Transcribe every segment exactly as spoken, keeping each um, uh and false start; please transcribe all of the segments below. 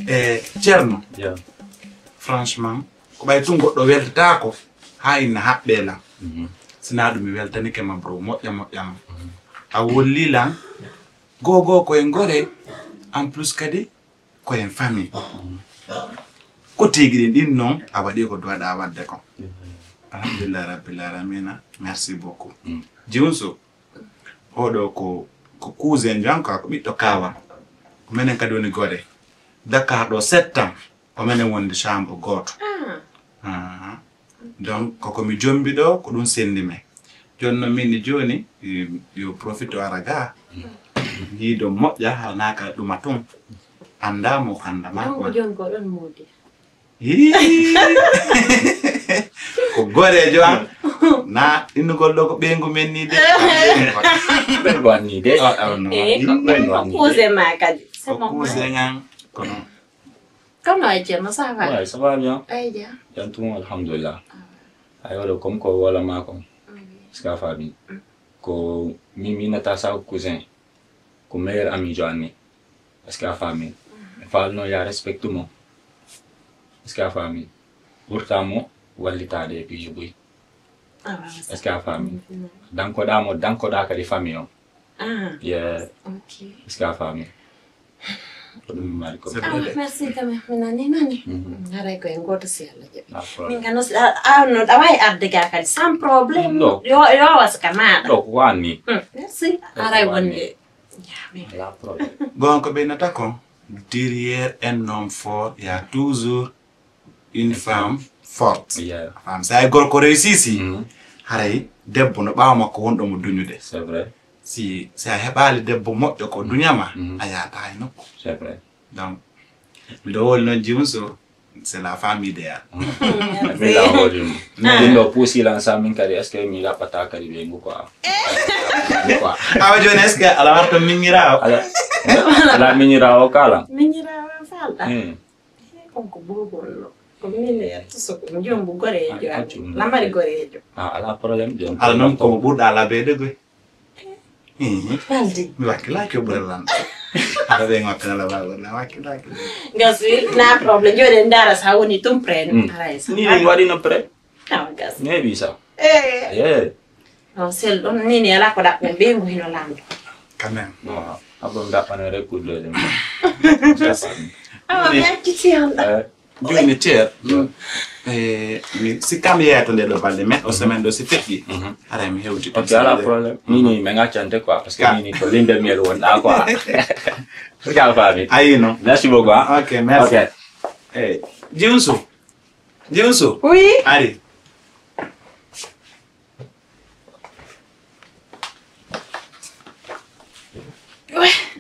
E Ceerno, yeah, franchement, ko ɓay tun goɗɗo weltataako haa inna haɓɓee lan. Mhm. Sinaa ɗum mi weltanike ma, bro, moƴƴa moƴƴa ma. Mhm. A wolli lan, goo goo ko en gore, en plus kadi ko en famille. Mhm. Ko tigi ɗin ɗin non, a waɗi ko duwaɗa waɗde ko. Mhm. Alhamdulillah Rabbil Alamina, merci beaucoup. Mhm. Jiwunso, oɗo ko, ko cousin jo an, ko ɓiɗɗo kaawa. Ko menen kadi woni gore. Dakar ɗo sept ans, ko menen wondi chambre gooto. Ah. Aha. Donc, koko mi jombi ɗo, ko ɗum sendi men. Jooni noon min ni jooni, eh, yo profite o ara ga. Yiido moƴƴa, hanaka ɗuma tun. Annda mo, annda ma. Donc, ko jooni ko ɗon moodi. Hii. Ko goreejo an. Na innugol ɗo ko ɓeyngu men ni de. Ɓeyngu an ni de. Ah, ah, non. Eh, ko cousin ma kadi. C'est normal. Ko cousin an, kono. Kono ay Ceerno, ça va? Ouais, ça va bien. Ay ja. Jam tun, alhamdulillah. Ah. Ay, oɗo comme ko wala ma ko. Oui. Est-ce que a faami? Mm. Ko mi, mi nata sa cousin. Ko meilleur ami jo an ni. Est-ce que a faami? Mm. Mi faal no ya respecte mo. Est-ce que a faami? Ɓurta mo wallitaade e piiji buy. Ah, ouais, ouais. Est-ce que a faami? Mm, mm. Dankoɗa mo, dankoɗa kadi famille on. Ah. Yeah. Ok. Est-ce que a faami? Ko ɗum mi mari ko. C'est vrai. Ah, merci quand même. Mi nani, nani. Mhm. Haray ko en gooto si Allah jaɓi. Pas problème. Min ka no si, a, a, no, a wawi arde ga kadi sans problème. Non. Yo, yo was ka maɗa. Donc, wani. Hmm, merci. Haray wonde. Pas problème. Bon, ko ɓeynata kon, derrière un homme fort, il y a toujours une femme forte. Yeah. Femme, sa e gorko réussi si, mhm, haray debbo no ɓaawo makko wonɗo mo duñude. C'est vrai. Si, si a heɓaali debbo moƴƴo ko duñama, mhm, a yaata hay nokku. C'est vrai. Donc, miɗo woli noon Jiwunso, c'est la femme idéale. Min la woli mo. Min ɗo puusi lan sa min kadi, est-ce que mi laɓɓata kadi ɓe ngu quoi? Ngu quoi. Awa jooni, est-ce que ala warto miñiraawo? Ala, ala miñiraawo kala. Miñiraawo falɗa. Hmm. Eh, on ko boobol lo. Ko min e yetto so ko jombu goreejo. Ah, accu. Lamari goreejo. Ah, ala problème, jom. Ala noon ko mo ɓurɗa labeede goy. Mhm. Balde. Mi wakkilaaki o ɓural lan. Aɗa ɓe wakkila la wala na wakkilaaki. Gasi na problème. Jooɗe ndara sa woni tum pren. Mm. Aray sa. Ni min waɗi no pren. Awa gasi. Neeɓi sa. Eh. Eh. Non, sel ɗon ni ni ala ko ɗaɓɓen ɓe ngu hino lamɗo. Quand même. Non, abon daɓɓano rek kudde de. Gasi. Awa mi acciti on ɗo. Eh. Jooni, Ceer, eh, mi sikka mi yeeyata nde ɗo balɗe neɗɗo semaine ɗo si feƴƴi. Mhm. Haray mi hewti. Ok, ala problème. Ni, ni, mi accante quoi, parce que ni, ni, ko limbe miel wonɗa quoi. Est-ce que a faami? Ayi, non. Merci beaucoup, hein. Ok, merci. Ok. Eh, Jiwunso. Jiwunso. Oui. Ari.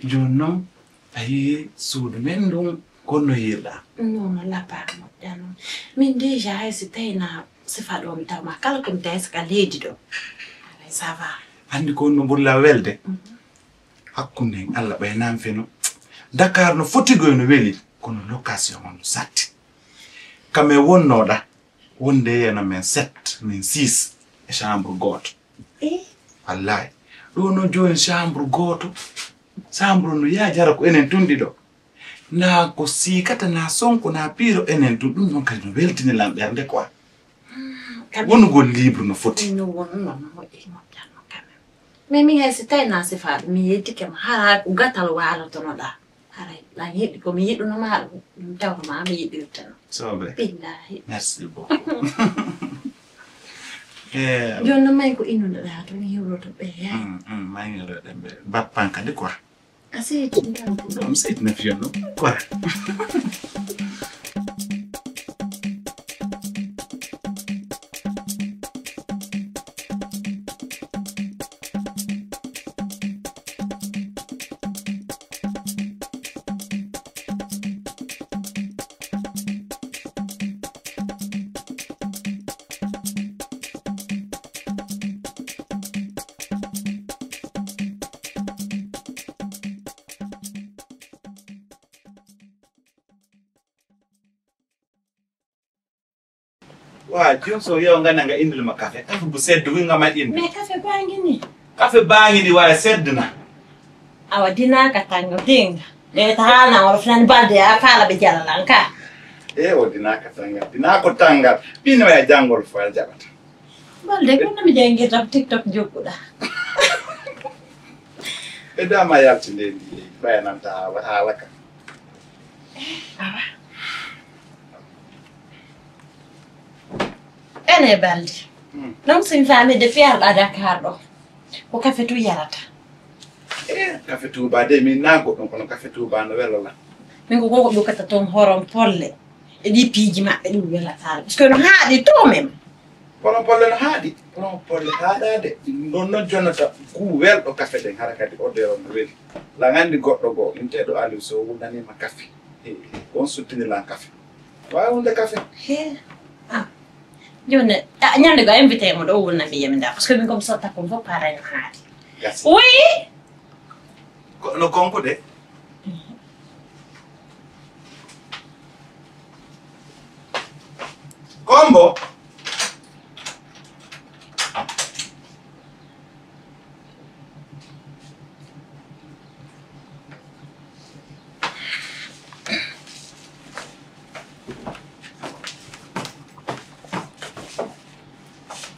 Jooni noon, a yii suudu men ndun, kon no yiirɗaa? Non, non, lapaa moƴƴa noon. Min déjà, hay si tawii na sifa ɗo mi taw ma, kala ko mi tawi si ka leydi ɗo. Alay, ça va. Anndi ko no ɓurla welde? Mhm. Hakkunde en Alla ɓay nan feno. Dakar no foti goy no weli, kono location on no satti. Kame wonnoɗa, wonde yeno men sept, men six e chambre gooto. Eh? Wallahi. Ɗo no jooni chambre gooto. Chambre no yaa jara ko enen tun ɗiɗo. Na ko siikata, na sonko, na piiro enen tun. Ɗum ɗon kadi no weltini lan ɓernde quoi. Wonugol libre no foti. No wonno no moƴƴi moƴƴatno quand même. Mais min hay si tawi na sifaaɓe, mi yeddike ma, hara ko gatal waalotonoɗaa. Haray, lan yiɗi ko mi yiɗuno ma ɗum, ɗum tawno ma mi yiɗirtano. C'est vrai. Billahi. Merci beaucoup. Eh. Jooni no may ko innunoɗaa to mi hiwroto ɓe, ya. Mm, mm, may mi ɗo ɗen ɓe. Bappan kadi quoi. A seydi ɗum. Ɗum seydi na fiyo ɗum. Quoi. Wa, jun so yo ngana nga indil ma kafe. Kafe bu sedd wi nga ma indi. Mais kafe bangi ni. Kafe bangi ni wa sedd na. Awa dina ka tanga dinga. E ta haalna on, finani Balde a faala ɓe jalalan ka. E o dina ka tangal, dina ko tangal. Ɓino ya jangol fo a jaɓata. Balde, ko nami jangirta ko TikTok jokkuɗa. E dama yaltinde ndi, ɓayananta haala, haala ka. Awa. Ene Balde. Hmm. Non sin famille de fier ɗa Dakar ɗo. Ko kafe tu yarata. E kafe Touba de min na goɗɗum kono kafe Touba no welo la. Min ko koko ɗukata toon horon polle. E ɗi piiji maɓɓe ɗum welata. Parce que no haaɗi to men. Horon polle no haaɗi. Horon polle haaɗade. Ɗum ɗon noon jonnata guu welɗo kafe ɗen hara kadi o dero no weli. La ngandi goɗɗo goo inteeɗo Aliou Sow wulnaniima kafe. E, on suttini lan kafe. Waawi wonde kafe. He. Ah. Jooni, ah, ñande go a invité mo ɗo wonna mi yemi nda, parce que min comme ça takko fof pareil no haadi. Gasi. Oui. Ko no konko de. Kombo.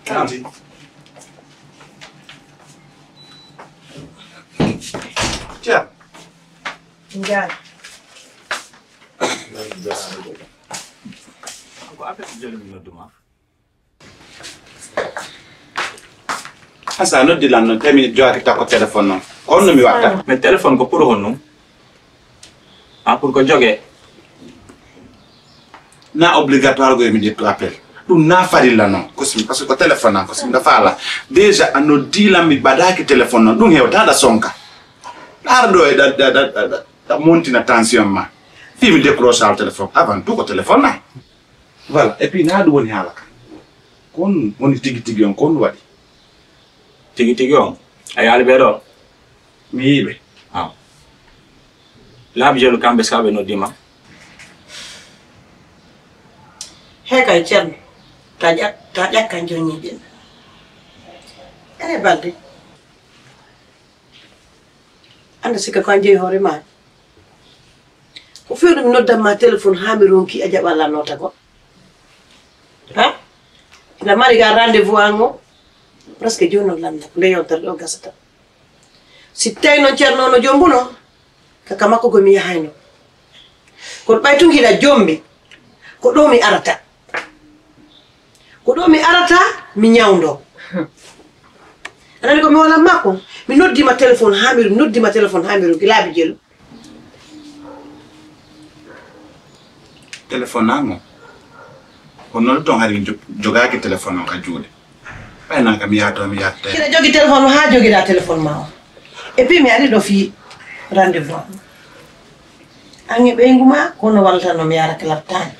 Kanti. Ceerno. Njaay. Ko affaire jolimi nodduma. Asa noddi lan noon, temi joaki takko téléphone noon. Ko honno mi watta? Mais téléphone ko pour honno? Ah, pour ko joge. Na obligatoire ko mi ƴettu appel. Ɗum na farilla noon. Ko si, parce que ko téléphone an, ko si nga faala. Déjà, a noddi lan mi ɓadaki téléphone noon. Ɗum hewta ɗa sonka. Ɗa ara ɗo e ɗa, ɗa, ɗa, ɗa, ɗa, ɗa montina tension ma. Fi mi décroche al téléphone. Avant tout ko téléphone an. Voilà, et puis na ɗum woni haala ka. Kon woni tigi tigi on, kon waɗi. Tigi tigi on? A yaali ɓe ɗo? Mi yiiɓe. Ah. Laabi jelu kamɓe sa ɓe noddima? He kay Ceerno, ta ƴak-, ta ƴakkan joññiiɗen. Ene Balde. Anda sikka ko an jeyi hoore ma. Ko fewde mi noddan ma téléphone haa mi ronki a jaɓa lannota ko. Ha? Ina mari ga rendez-vous an o. Presque jooni o lanna ko nde yewtere ɗo gasata. Si tawi noon Ceerno no jombuno, kaka makko ko mi yahayno. Kono ɓay tun hiɗa jombi, ko ɗo mi arata. Ko ɗo mi arata, mi ñawndo. Anani ko mi walan makko? Mi noddima téléphone haa mi, mi noddima téléphone haa mi ronki laabi jelu. Téléphone an o. Kono noon toon hari jo-, jogaaki téléphone on ka juuɗe. Ɓay nan kam mi yaha toon mi yaha tey. Hiɗa jogi téléphone o haa jogiɗa téléphone ma o. Et puis mi ari ɗo fii rendez-vous am. An e ɓeyngu ma, kono wallata no mi yarata lattaani.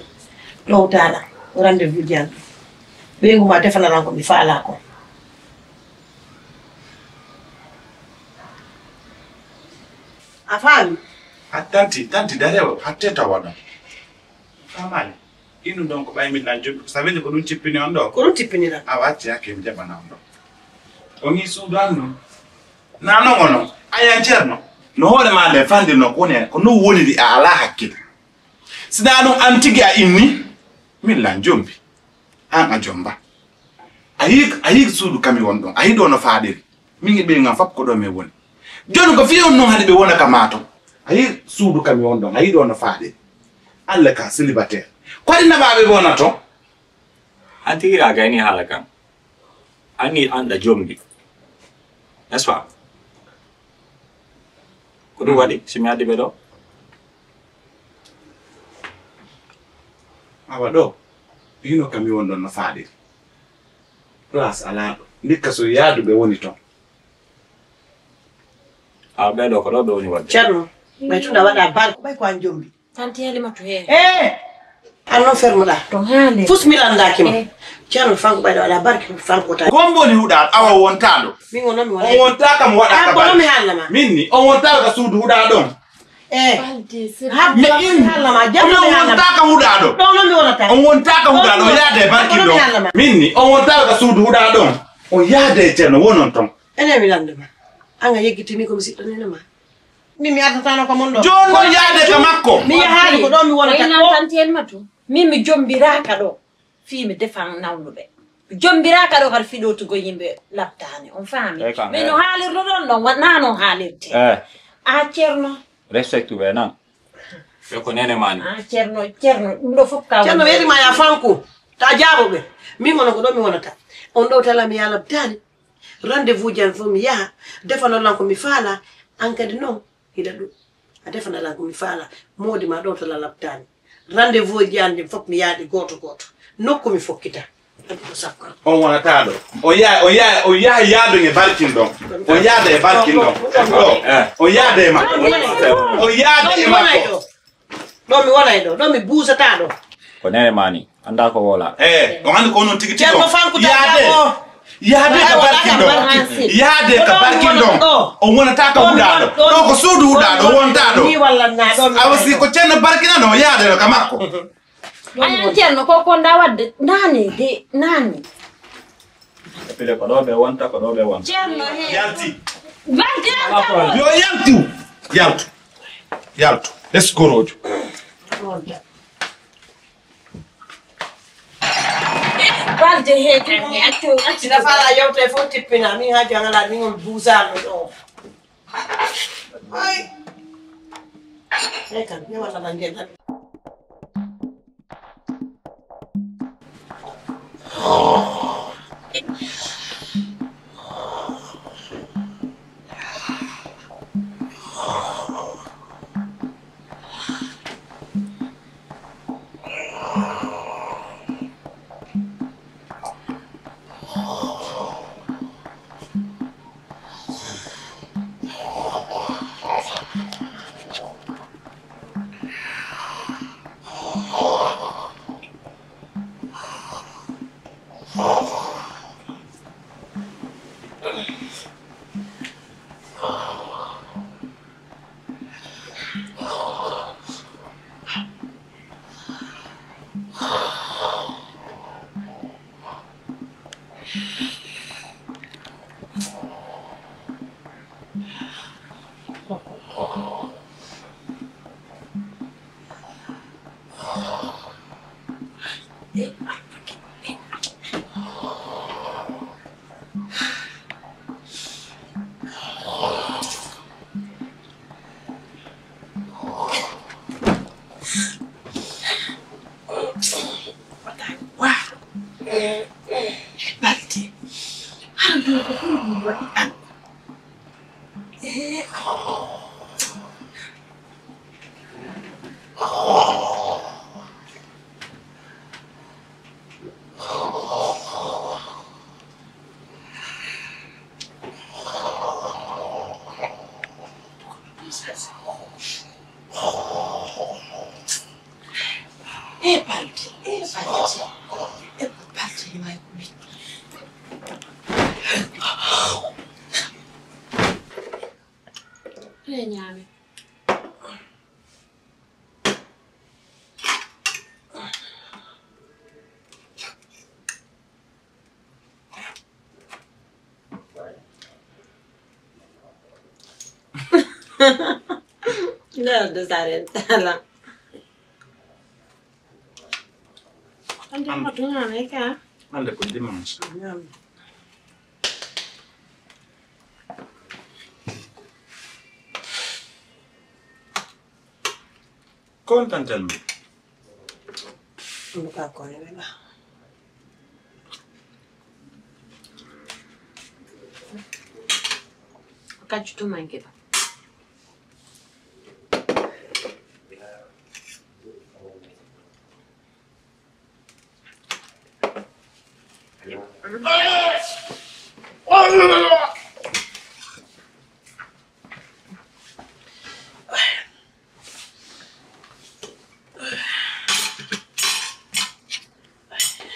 Ɗowtaɗa rendez-vous ji an. Ɓeyngu ma defanaran ko mi faalaa ko. A faami? A tanti, tanti, darewo, hatte tawa ɗon. Faamaali? Inu ɗon ko ɓay min nan joɓi, ko sa weli ko ɗum tippini on ɗo? Ko ɗum tippiniran. A watti hakke mi jaɓana on ɗo. O ngi suudu an ɗum. Na non o non. Ayan Ceerno. No hoore ma nde fandirno ko woni, ko non woniri a alaa hakkil. Sinaa ɗum an tigi a inni, min lan jombi. An a jomba. A yii, a yii suudu kami won ɗon. A yii ɗo no faaɗiri. Min e ɓeyngu am fop ko ɗo min woni. Jooni ko fii on non hade ɓe wona ka maa ton. A yii suudu kami won ɗon. A yii ɗo no faaɗiri. Alla ka célibataire. Ko waɗi naɓaaɓe ɓe wona ton? An tigi a gayni haala kan. Anni an ɗa jombi. N'est-ce pas? Ko ɗum waɗi, si mi addi ɓe ɗo? Awa ɗo, hino kam mi won ɗon no faaɗiri. Place alaa ɗo. Ndikka so yaaduɓe woni ton. Awa ɓee ɗo ko ɗo ɓe woni waɗde. Ceerno, ɓay tun a waɗa barko, ɓay ko an jombi. Tanti Halimatu he. Eh! An non fermuɗa. To haale. Fus mi landaaki ma. Eh. Ceerno Fanko ɓay ɗo waɗa barki Fanko ta. Ko mboni huɗa awa wontaɗo. Min wono mi wona. On wonta kam waɗa. Ah, ka bono mi haalna ma. Min ni, on wonta ka suudu huɗa ɗon. Eh. Balde, c'est Habba mi in- haalna ma. Jamma mi haalna ma. Wonta ka huɗa ɗo. Ɗo non mi wonata. On wonta ka huɗa ɗo. Ɗo non mi Yaade barki ɗo. Haalna ma. Min ni, on wonta ka suudu huɗa ɗon. On yaade Ceerno wonon ton. Ene mi landa ma. An a yeggiti mi ko mi siɗɗo nene ma. Min mi artatano ka mon ɗo. Jooni noon yaade ka makko. Mi yahaali ko ɗo mi wonata ɗo. Tantiyel ma to. Min mi jombiraaka ɗo. Fii mi defan nawnuɓe. Mi jombiraaka ɗo kadi fiɗotugo yimɓe labtaani. On faami? Min no haalirno ɗon ɗon, wa-, naa noon haalirte. A Ceerno. Respecte ɓe nan. Yo ko nene mani. A Ceerno, Ceerno, ɗum ɗo fof ka Ceerno woni. Weeti ma ya fanku. Ta jaabo ɓe. Min ngono ko ɗo mi wonata. On ɗo tala mi ya labtaani. Rendez-vous jan fof mi yaha. Defano lan ko mi faala. An kadi noon. Hiɗa ɗum. A defana lan ko mi faala. Moodi ma ɗo tala labtaani. Rendez-vous ji an ɗin fof mi yaadi gooto gooto. Nokku mi fokkita. Addi ko sakko. On wonata ɗo. On yaha, on yaha, on yaha yaado e barkin ɗon. On yaada e barkin ɗon. Ɗo. On yaada e makko. On yaada e makko. Ɗo mi wonay ɗo. Ɗo mi buusata ɗo. Ko nene mani. Annda ko wola. Eh, on anndi ko onon tigi tigi. Ceerno Fanku yaade. Yaade ka barkin ɗon. Yaade ka barkin ɗon. On wonata ka huɗaaɗo. Ɗo ko suudu huɗaaɗo wonta ɗo. Awa si ko ceerno barkinano yaade ɗo ka makko. Aya ceerno ko konda wadde nane de nane. Pile ko ɗo ɓe wonta, ko ɗo ɓe wonta. Ceerno he. Yalti. Yo yaltu. Yaltu. Yaltu. Eskoroojo. Balde he kan he accu accu. Sina fala yewte fof tippina min ha jangala min on buusaano ɗo. Ay. Ay kan, mi wala ban jenda. Balde. Hara ɗum ko ɗum ɗum waɗi an. Eh. E balde, e balde, e balde, e may ko mi. E ñaami. Ndeer de saren tala. Ande ko dimanche. Kontantel ma. Mbuka ko ne ba. Kaccu to manke ba.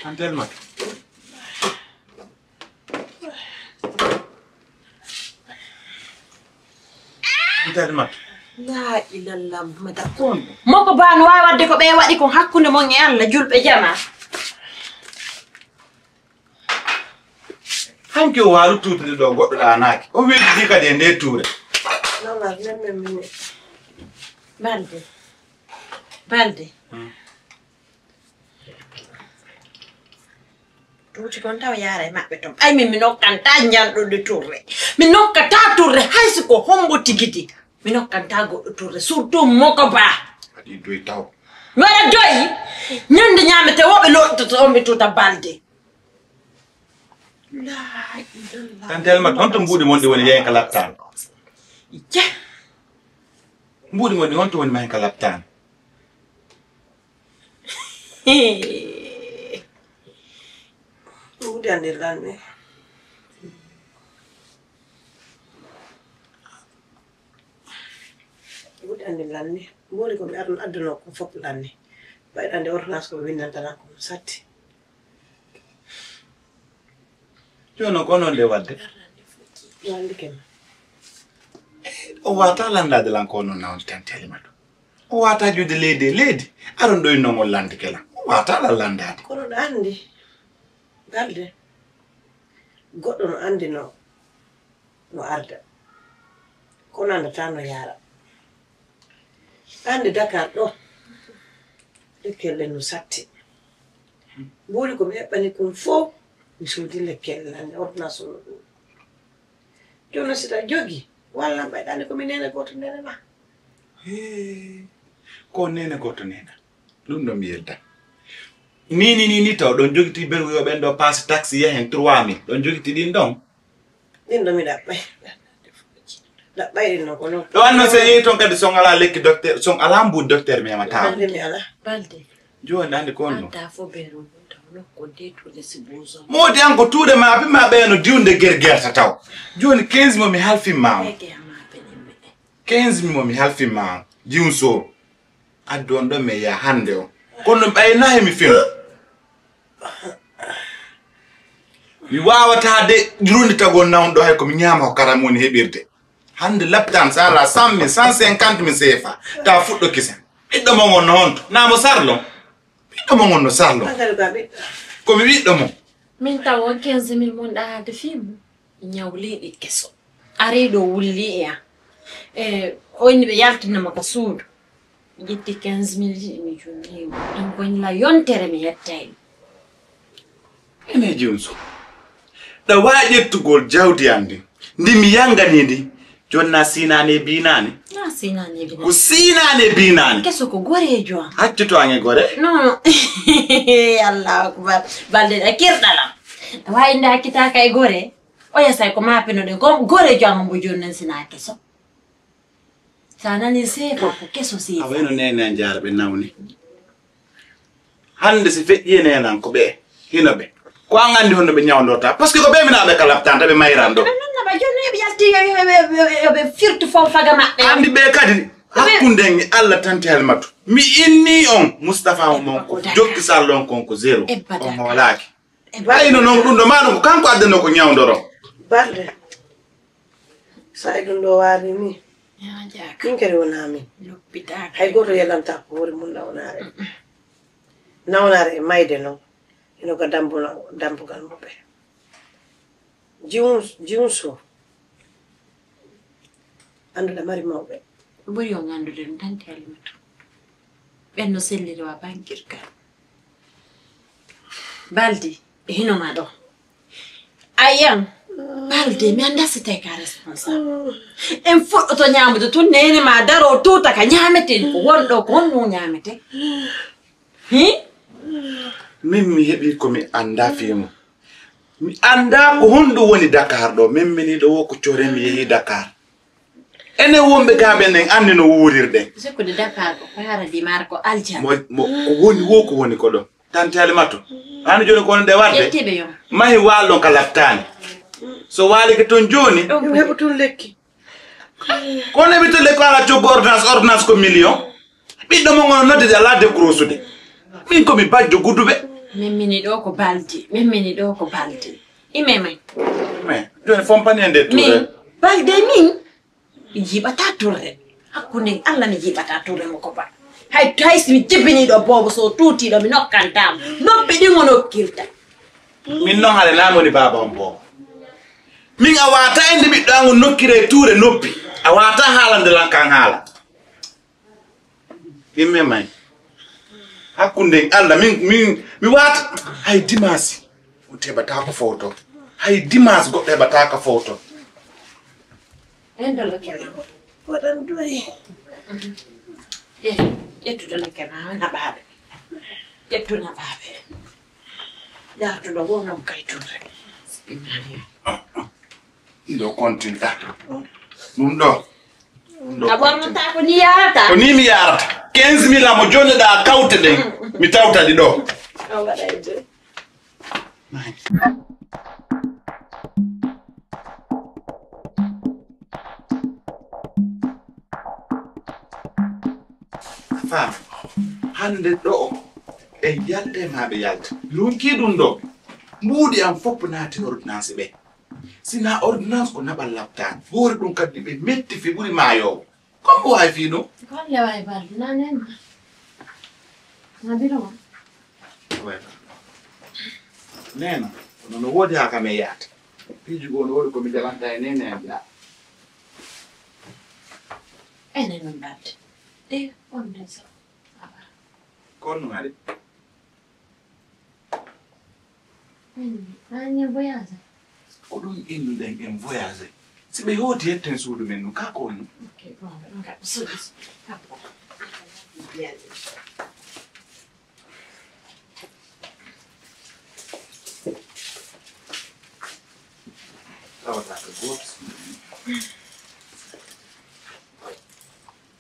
Antel ma. Antel ma. La ilallah Muhammad. Kon. Moko ba no wawi wadde ko ɓe waɗi kon hakkunde mon e Allah julɓe jama. Hanki o waaru tuutude ɗo goɗɗo ɗaanaaki. O weeɗiɗi kadi e nde tuure. Mama, même, même, même. Balde. Balde. Hmm. Tuuti kon taw yaara e maɓɓe ton. Ay, min mi nokkanta njanɗude turre. Mi nokkata turre, hay si ko hombo tigiti. Mi nokkanta goɗɗo turre, surtout moko ba. Aɗi doy taw. Mi waɗa doyi, ñande ñaamete woɓe loɗtoto on ɓe tuta balde. Laa illallah. Tante Almata, honto mbuuɗi mon ɗi woni yahen ka laptaan? Ijja. Mbuuɗi mon ɗi honto woni mahen ka laptaan? Mbuuɗi andi lanni. Mbuuɗi andi lanni. Mbuuɗi ko mi adun-, adduno ko fof lanni. Mbayɗa andi ordonnance ko windanta lan ko satti. Jooni noon, ko noon nde waɗde? Wallike ma. O waata lanndaade lan ko noon nawde tan telima ɗum. O waata juude leydi e leydi. Aron ɗo innoo ngol lanndike lan. O waata lan lanndaade. Kono ɗo anndi. Balde. Goɗɗo no anndi no, no arda. Kono anndata no yaara. Anndi Dakar ɗo. Lekkelle no satti. Mbuuɗi ko mi eɓɓani kon fof. Mi soodi lekkelle lan, ordonnance no ɗum. Jooni si tawi jogi, walla mbayɗa anndi ko mi neene gooto neene ma. Hee, ko neene gooto neene. Ɗum ɗo mi yedda. Ni, ni, ni, ni taw ɗon jogiti bergo yo ɓen ɗo passe taxe yahen trois mille. Ɗon jogiti ɗin ɗon. Ɗin ɗo mi ɗaɓɓay. Ɗaɓɓay ɗin non ko non. Ɗo anno so yehi toon kadi son alaa lekki docteur, son alaa mbuuɗi docteur mi hemata. Balde mi alaa. Balde. Jooni andi ko honno? Adda fof ɓe ɗum ɗum taw nokku de tuuɗe si buuso. Moodi an ko tuuɗe ma, abi ma ɓe no diwde gergerta taw. Jooni quinze mo mi halfin ma on. Ɓe ke ama ɓe ɗimme. Quinze mo mi halfin ma on. Jiwun so. Addu on ɗon mi yaha hannde on. Kono ɓay nahi mi fino. Mi waawataa de runditagol nawon ɗo hay ko mi ñaama ko karam woni heɓirde. Hannde laptaan so alaa cent mille, cent cinquante mille C F A, tawa fuɗɗo kisa. Ɓiɗɗo mon on no honto? Naa mo sarlon? Ɓiɗɗo mon on no sarlon? Agal ba ɓiɗɗo. Ko mi ɓiɗɗo mon. Min taw on quinze mille mon ɗaade fii mum. Ñawliiɗi keso. Arii ɗo wulli e an. E, o inni ɓe yaltinama ka suudu. Mi ƴetti quinze mille ji, mi junni mo. Ɗum ko la yontere mi yettay. Ene jum so. Ɗa waa ƴettugol jawdi an ndi. Ndi mi yangani ndi. Jonna sinane binane. Na sinane binane. Ko sinane binane. Keso ko gorejo an. Haccuto an e gore. Non, non. Allahu akbar. Balde da kirɗalam. Wa inda kitaka e gore. Oya sai ko ma pino den. Ko gorejo an mbo jonna sina keso. Sa nani seefo ko keso seefo. A wayno nene an jaara ɓe nawni. Hannde si feƴƴi e nene an ko ɓe hino ɓe. Ko an anndi honno ɓe ñawndorta. Parce que ko ɓe mina ɓe kalabtanta ɓe mayran ɗo. Ɓe nonna ɓe jonno ɓe yalti yo ɓe firtu fof faga maɓɓe. Anndi ɓe kadi hakkunde en e Allah tanti halmatu. Mi inni on Mustafa on mon ko jokki sallon kon ko zéro. On hoolaaki. Ɓayno noon ɗum ɗo maa ɗum ko kanko addanoo ko ñawndoro. Balɗe. Sa e ɗum ɗo waari ni. Min kadi wonaa min. Hay gooto yalanta ko hoore mum nawnaare. Nawnaare e mayde noon. Ino ko dambugal mum ɓe. Jiwun, jiwun so. Annduɗa mari mawɓe. Ɓuri on anndude ɗum tan te Alimatu. Ɓen no selliri wa bankirka. Baldi, e hino ma ɗo. Ayan, Baldi, mi annda si tawi ka responsable. En fuɗɗoto ñaamude tun nene ma daro tuta ka ñaameten ko wonɗo ko honno ñaamete. Hi? Min mi heɓi ko mi annda fii mum. Mi annda ko honɗum woni Dakar ɗo. Min mini ɗo wo ko core mi yehi Dakar. Enen wonɓe gaa ɓen en anndi no wuurirɗen. Sikkude Dakar ko paradis mara ko aljanna. Mo, mo, ko woni wo ko woni ko ɗo. Tante Alimatu. Hano jooni ko woni nde warde? Ƴettiɓe yo. Mahi waalon ka laftani. So waalike toon jooni. Ɗum heɓu tun lekki. Kono ɓe telle ko ala coggu ordonnance, ordonnance ko million. Ɓiɗɗo mo ngono nodde ala décrochude. Min ko mi bajjo guduɓe. Min mini ɗo ko baldi, min mini ɗo ko baldi. Ime men. Men, joni fompani e nder ture. Min, balde min, mi jiɓata ture. Hakkunde Allah mi jiɓata ture mo ko ba. Hay, hay si mi jibini ɗo boobo so tuuti ɗo mi nokkantamo. Noppi ɗi mo nokkirta. Min noon hade naa moni baaba on boobo. Min a waata inde ɓiɗɗo an on nokkire e tuure noppi. A waata haalande lan kan haala. Ɗimme may. Hakkunde Allah, min, min, mi waata. Hay dimaasi. On teɓata ko fowto. Hay dimaasi goɗɗo heɓata ko fowto. En dolo kena. Waɗan doyi. Eh, ƴettu dolo kena, na ɓaaɓe. Ƴettu na ɓaaɓe. Yartu ɗo wonam kay tunde. Ɗo kontinta. Ɗum ɗo. Ɗum ɗo a ɓornata kontinta. Ko ni yarata? Ko ni mi yarata. Quinze mille amo jonneɗa kawte ɗen. Mi tawta ɗi ɗo. O waɗay de. A faami? Hannde ɗo en yalta e maa ɓe yalta. Lunkii ɗum ɗo. Mbuuɗi am fof naati ordonnance ɓe. Sinaa ordonnance ko naɓal laptaan. Hoore ɗum kadi ɓe metti fi ɓuri maayoowo. Comme o waawi fii ɗum? Golle waay balɗe, na nen ma. Na biro ma. Waay. Neena, kono no woodi haa kam e yaata. Piiji goo no woodi ko mi jaɓanta e neene am ɗa. Enen min balɗe. Ɗe on nde so. Awa. Kono ɗum ari. Hmm, an en voyage. Ko ɗum innduɗen en voyage. Si ɓe hooti yetten suudu men ɗum, ka ko woni? Ok, bon, on ka suudu. Ka ko. Tawata ko gooto.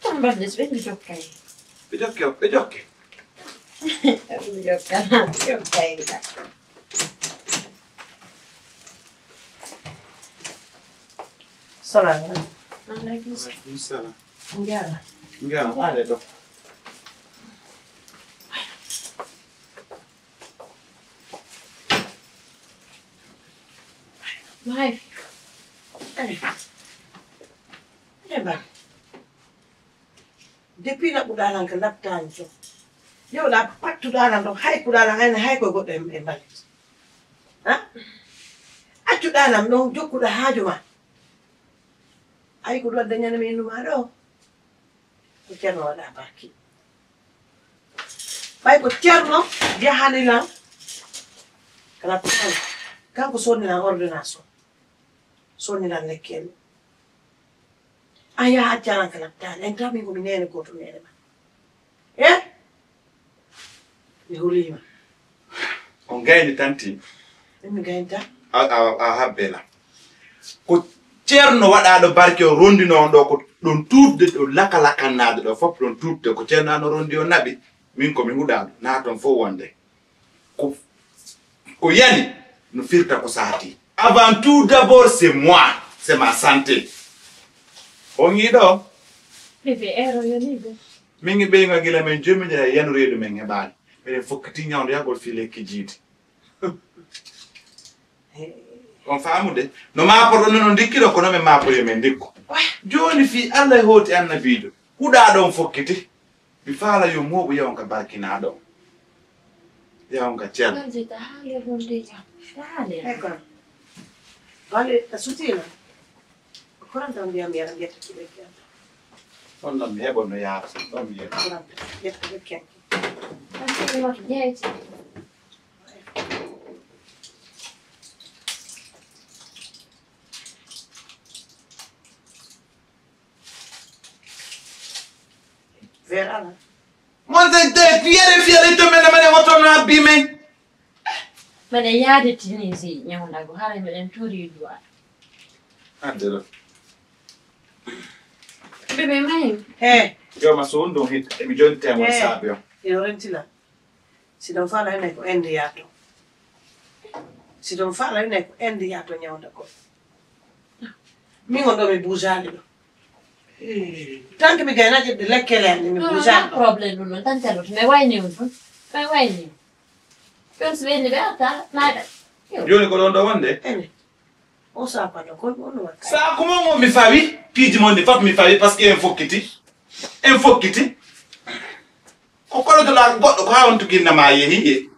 Tan mbaɗde so ɓe mi jokkay. Ɓe jokke, ɓe jokke. Ɗum jokkana, jokkay ka. Salamu aleykum. Aleykum salam. Aleykum salam. Njaara. Njaara, ale ɗo. Maayi. Eba. Depuis naɓuɗaa lan ka laptaani to. Yewɗaa pattuɗaa lan ɗon, haykuɗaa lan, hayna hay koye goɗɗo e, e mbalit. Ha? Accuɗaa lan ɗon, jokkuɗaa haaju ma. Ayi ko ɗum wadda ñande mi innuma ɗo. Ko Ceerno waɗa barki. Ɓay ko Ceerno jahani lan ka laptaani. Kanko sonni lan ordonnance o. Sonni lan lekkeli. A yaha accalan ka laptaani. En tami ko mi neene gooto neene ma. Eh? Mi holiima. On gayni tanti. Min mi gayni tan. A, a, a habbe la. Ko Ceerno waɗaaɗo barke o rondino on ɗo ko ɗon tuutde ɗo laka lakannaade ɗo fof ɗon tuutde ko Ceerno ano rondi o naɓi. Min ko mi huɗaano. Naa toon fof wonde. Ko, ko yani no firta ko saati. Avant tout d'abord, c'est moi, c'est ma santé. On yii ɗo? Bébé, ero yoni de. Min e ɓeynga gila men jomidira e yanu reedu men heɓaali. Miɗen fokkiti ñawndoyagol fii lekki jiidi. On faamude? No maaporɗo non on ndikki ɗo, kono men maapori men ndikku. Jooni fii Allah e hooti annabiijo. Huɗaa ɗon fokkiti. Mi faala yo mooɓu yawon ka barkinaaɗo. Yawon ka cel. Wonde ta haalirnde jam. Faale. Eko. Bale, a sutiima. Kono tan mbiyam yara mbiyata kiɓe kenta. On ɗon mi heɓono yaara. Ɗon mi yeɗa. Kono mbiyata kiɓe kenta. An kadi mo jeyti. Verre ala. Mon de, de, yere fiyale to men, men, oto na bi men. Mene yaade Tunisie ñawndago, haray meɗen tori duwa. Adde ɗo. Bébé, mayi. He. Jooma so won ɗum hit, emi joni temon. He. Saabi on. Ino rentila. Si ɗon faala ene ko ende yaato. Si ɗon faala ene ko ende yaato ñawnda ko. Min on ɗo mi buujaali ɗo. Tant que mi gaynaaki ɗe lekkele am, mi buujaali ɗo. Problème ɗum noon, tan calot. Mais wayni on ɗum. Mais wayni. Ɗum so ɓenni ɓe arta, naɗa. Jooni ko ɗon ɗo wonde? Ene. O saapano kon, on waɗta. Saaku mon on mi fawi, piiji mon ɗi fof mi fawi, parce que en fokkiti. En fokkiti. Ko kolotoɗaa goɗɗo, ko haa on tuginna ma yehi e.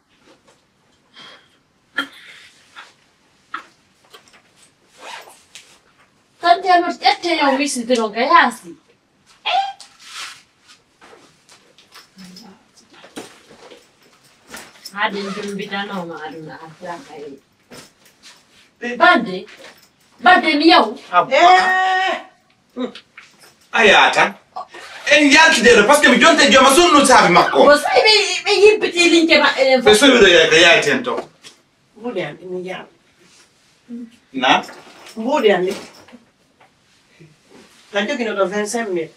Tan Ƴette yo miside noon ka yaasi. Haade jombitanooma aduna adda kay. Badde, badde mi yaw. A yaata. En yaltideɗo parce que mi jonte jooma sunnu saabi makko. Ko sawi ɓe ɓe yibbiti lince maɓɓe ɗen fof. Ɓe sowi ɗo yaay ko yayti en to. Mbuuɗi an ɗi mi jaam. Na? Mbuuɗi an ɗi. A jogino ɗo vingt cinq mille.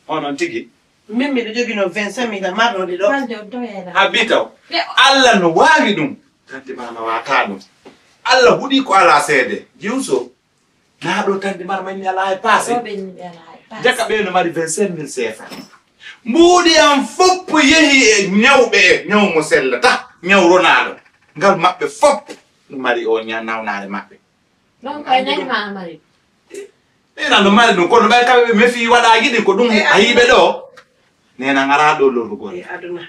Onon tigi. Min miɗo jogino vingt cinq mille marnoɗi ɗo. Ha bi taw. Allah no waawi ɗum. Tanti mama waata ɗum. Allah huɗi ko ala seede. Jiwso. Naa ɗo tanti mama inni ala e paase. Jaka ɓe no mari vingt cinq mille sefa. Mbuuɗi am fof yehi e ñawɓe e ñaw mo sellata. Ñaw ronaaɗo. Ngal maɓɓe fof no mari o ña nawnaare maɓɓe. Ɗon koye nani ma amari. Ɓeena no mari ɗum kono ɓay kamɓe ɓe mefi waɗaaki ɗin ko ɗum a yiɓe ɗo. Nena ngara ɗo lorrugol. E aduna.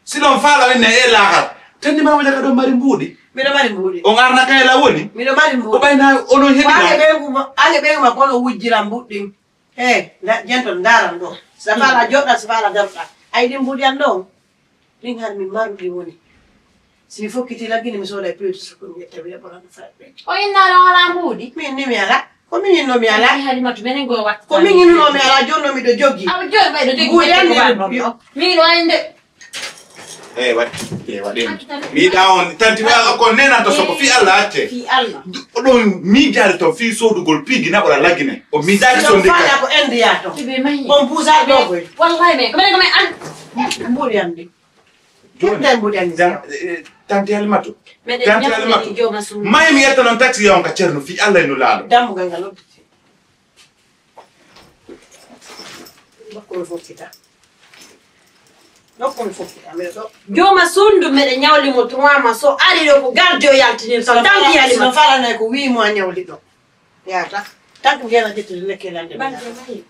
Si ɗon faala wenne e laakar. Tanni ma wajaka ɗon mari mbuuɗi. Miɗo mari mbuuɗi. O ngarna kay la woni. Miɗo mari mbuuɗi. O ɓayna onon heɓi. Ɓaage ɓeygu ma ɓaage ɓeygu ma kono wujjira mbuuɗi ɗin. He, jentol ndaran ɗo. Sa faala joɗɗa sa faala darɗa. Ay ɗin mbuuɗi an ɗo. Ɗin har min maruɗi woni. Si mi fokkiti laggine mi sooda e pewti sukun mi ƴetta mi heɓorano fayɓe. O innaɗo wala mbuuɗi? Min ni mi ala. Ko min inno mi ala. Ay Halimatu menen go wat. Ko min inno mi ala jonno mi do jogi. Aw jor bay do jogi. Mbuuɗi an mi. Min o ande. Ewa, ewa ɗin. Mi yiɗa on tanti wa ko nenanto soko fi Allah acce. Fi Allah. Oɗon miijaade to fii soodugol piiji naɓora lagine. O miijaaki so ndikka. Fala ko ende yaa to. Ɓe mahi. Bon buusa ɗo koy. Wallahi me. Ko men ko men an. Mburi am de. Jooni. Tan mburi am de. Tanti Halimatu. Tanti Halimatu. May mi yetta noon taxi yawon ka Ceerno fii Allah e Nulaaɗo. Dammugal ngal nodditi. Nokkuure fof kita. Nokkuure fof kita. Miɗo ɗo. Jooma suudu meɗe ñawli mo trois mois so ari ɗo ko garde o yaltinir so tanki yali ma. No falanay ko wii mo a ñawli ɗo. Yaata. Tan ko ngena ƴettude lekke lande. Bande mayi.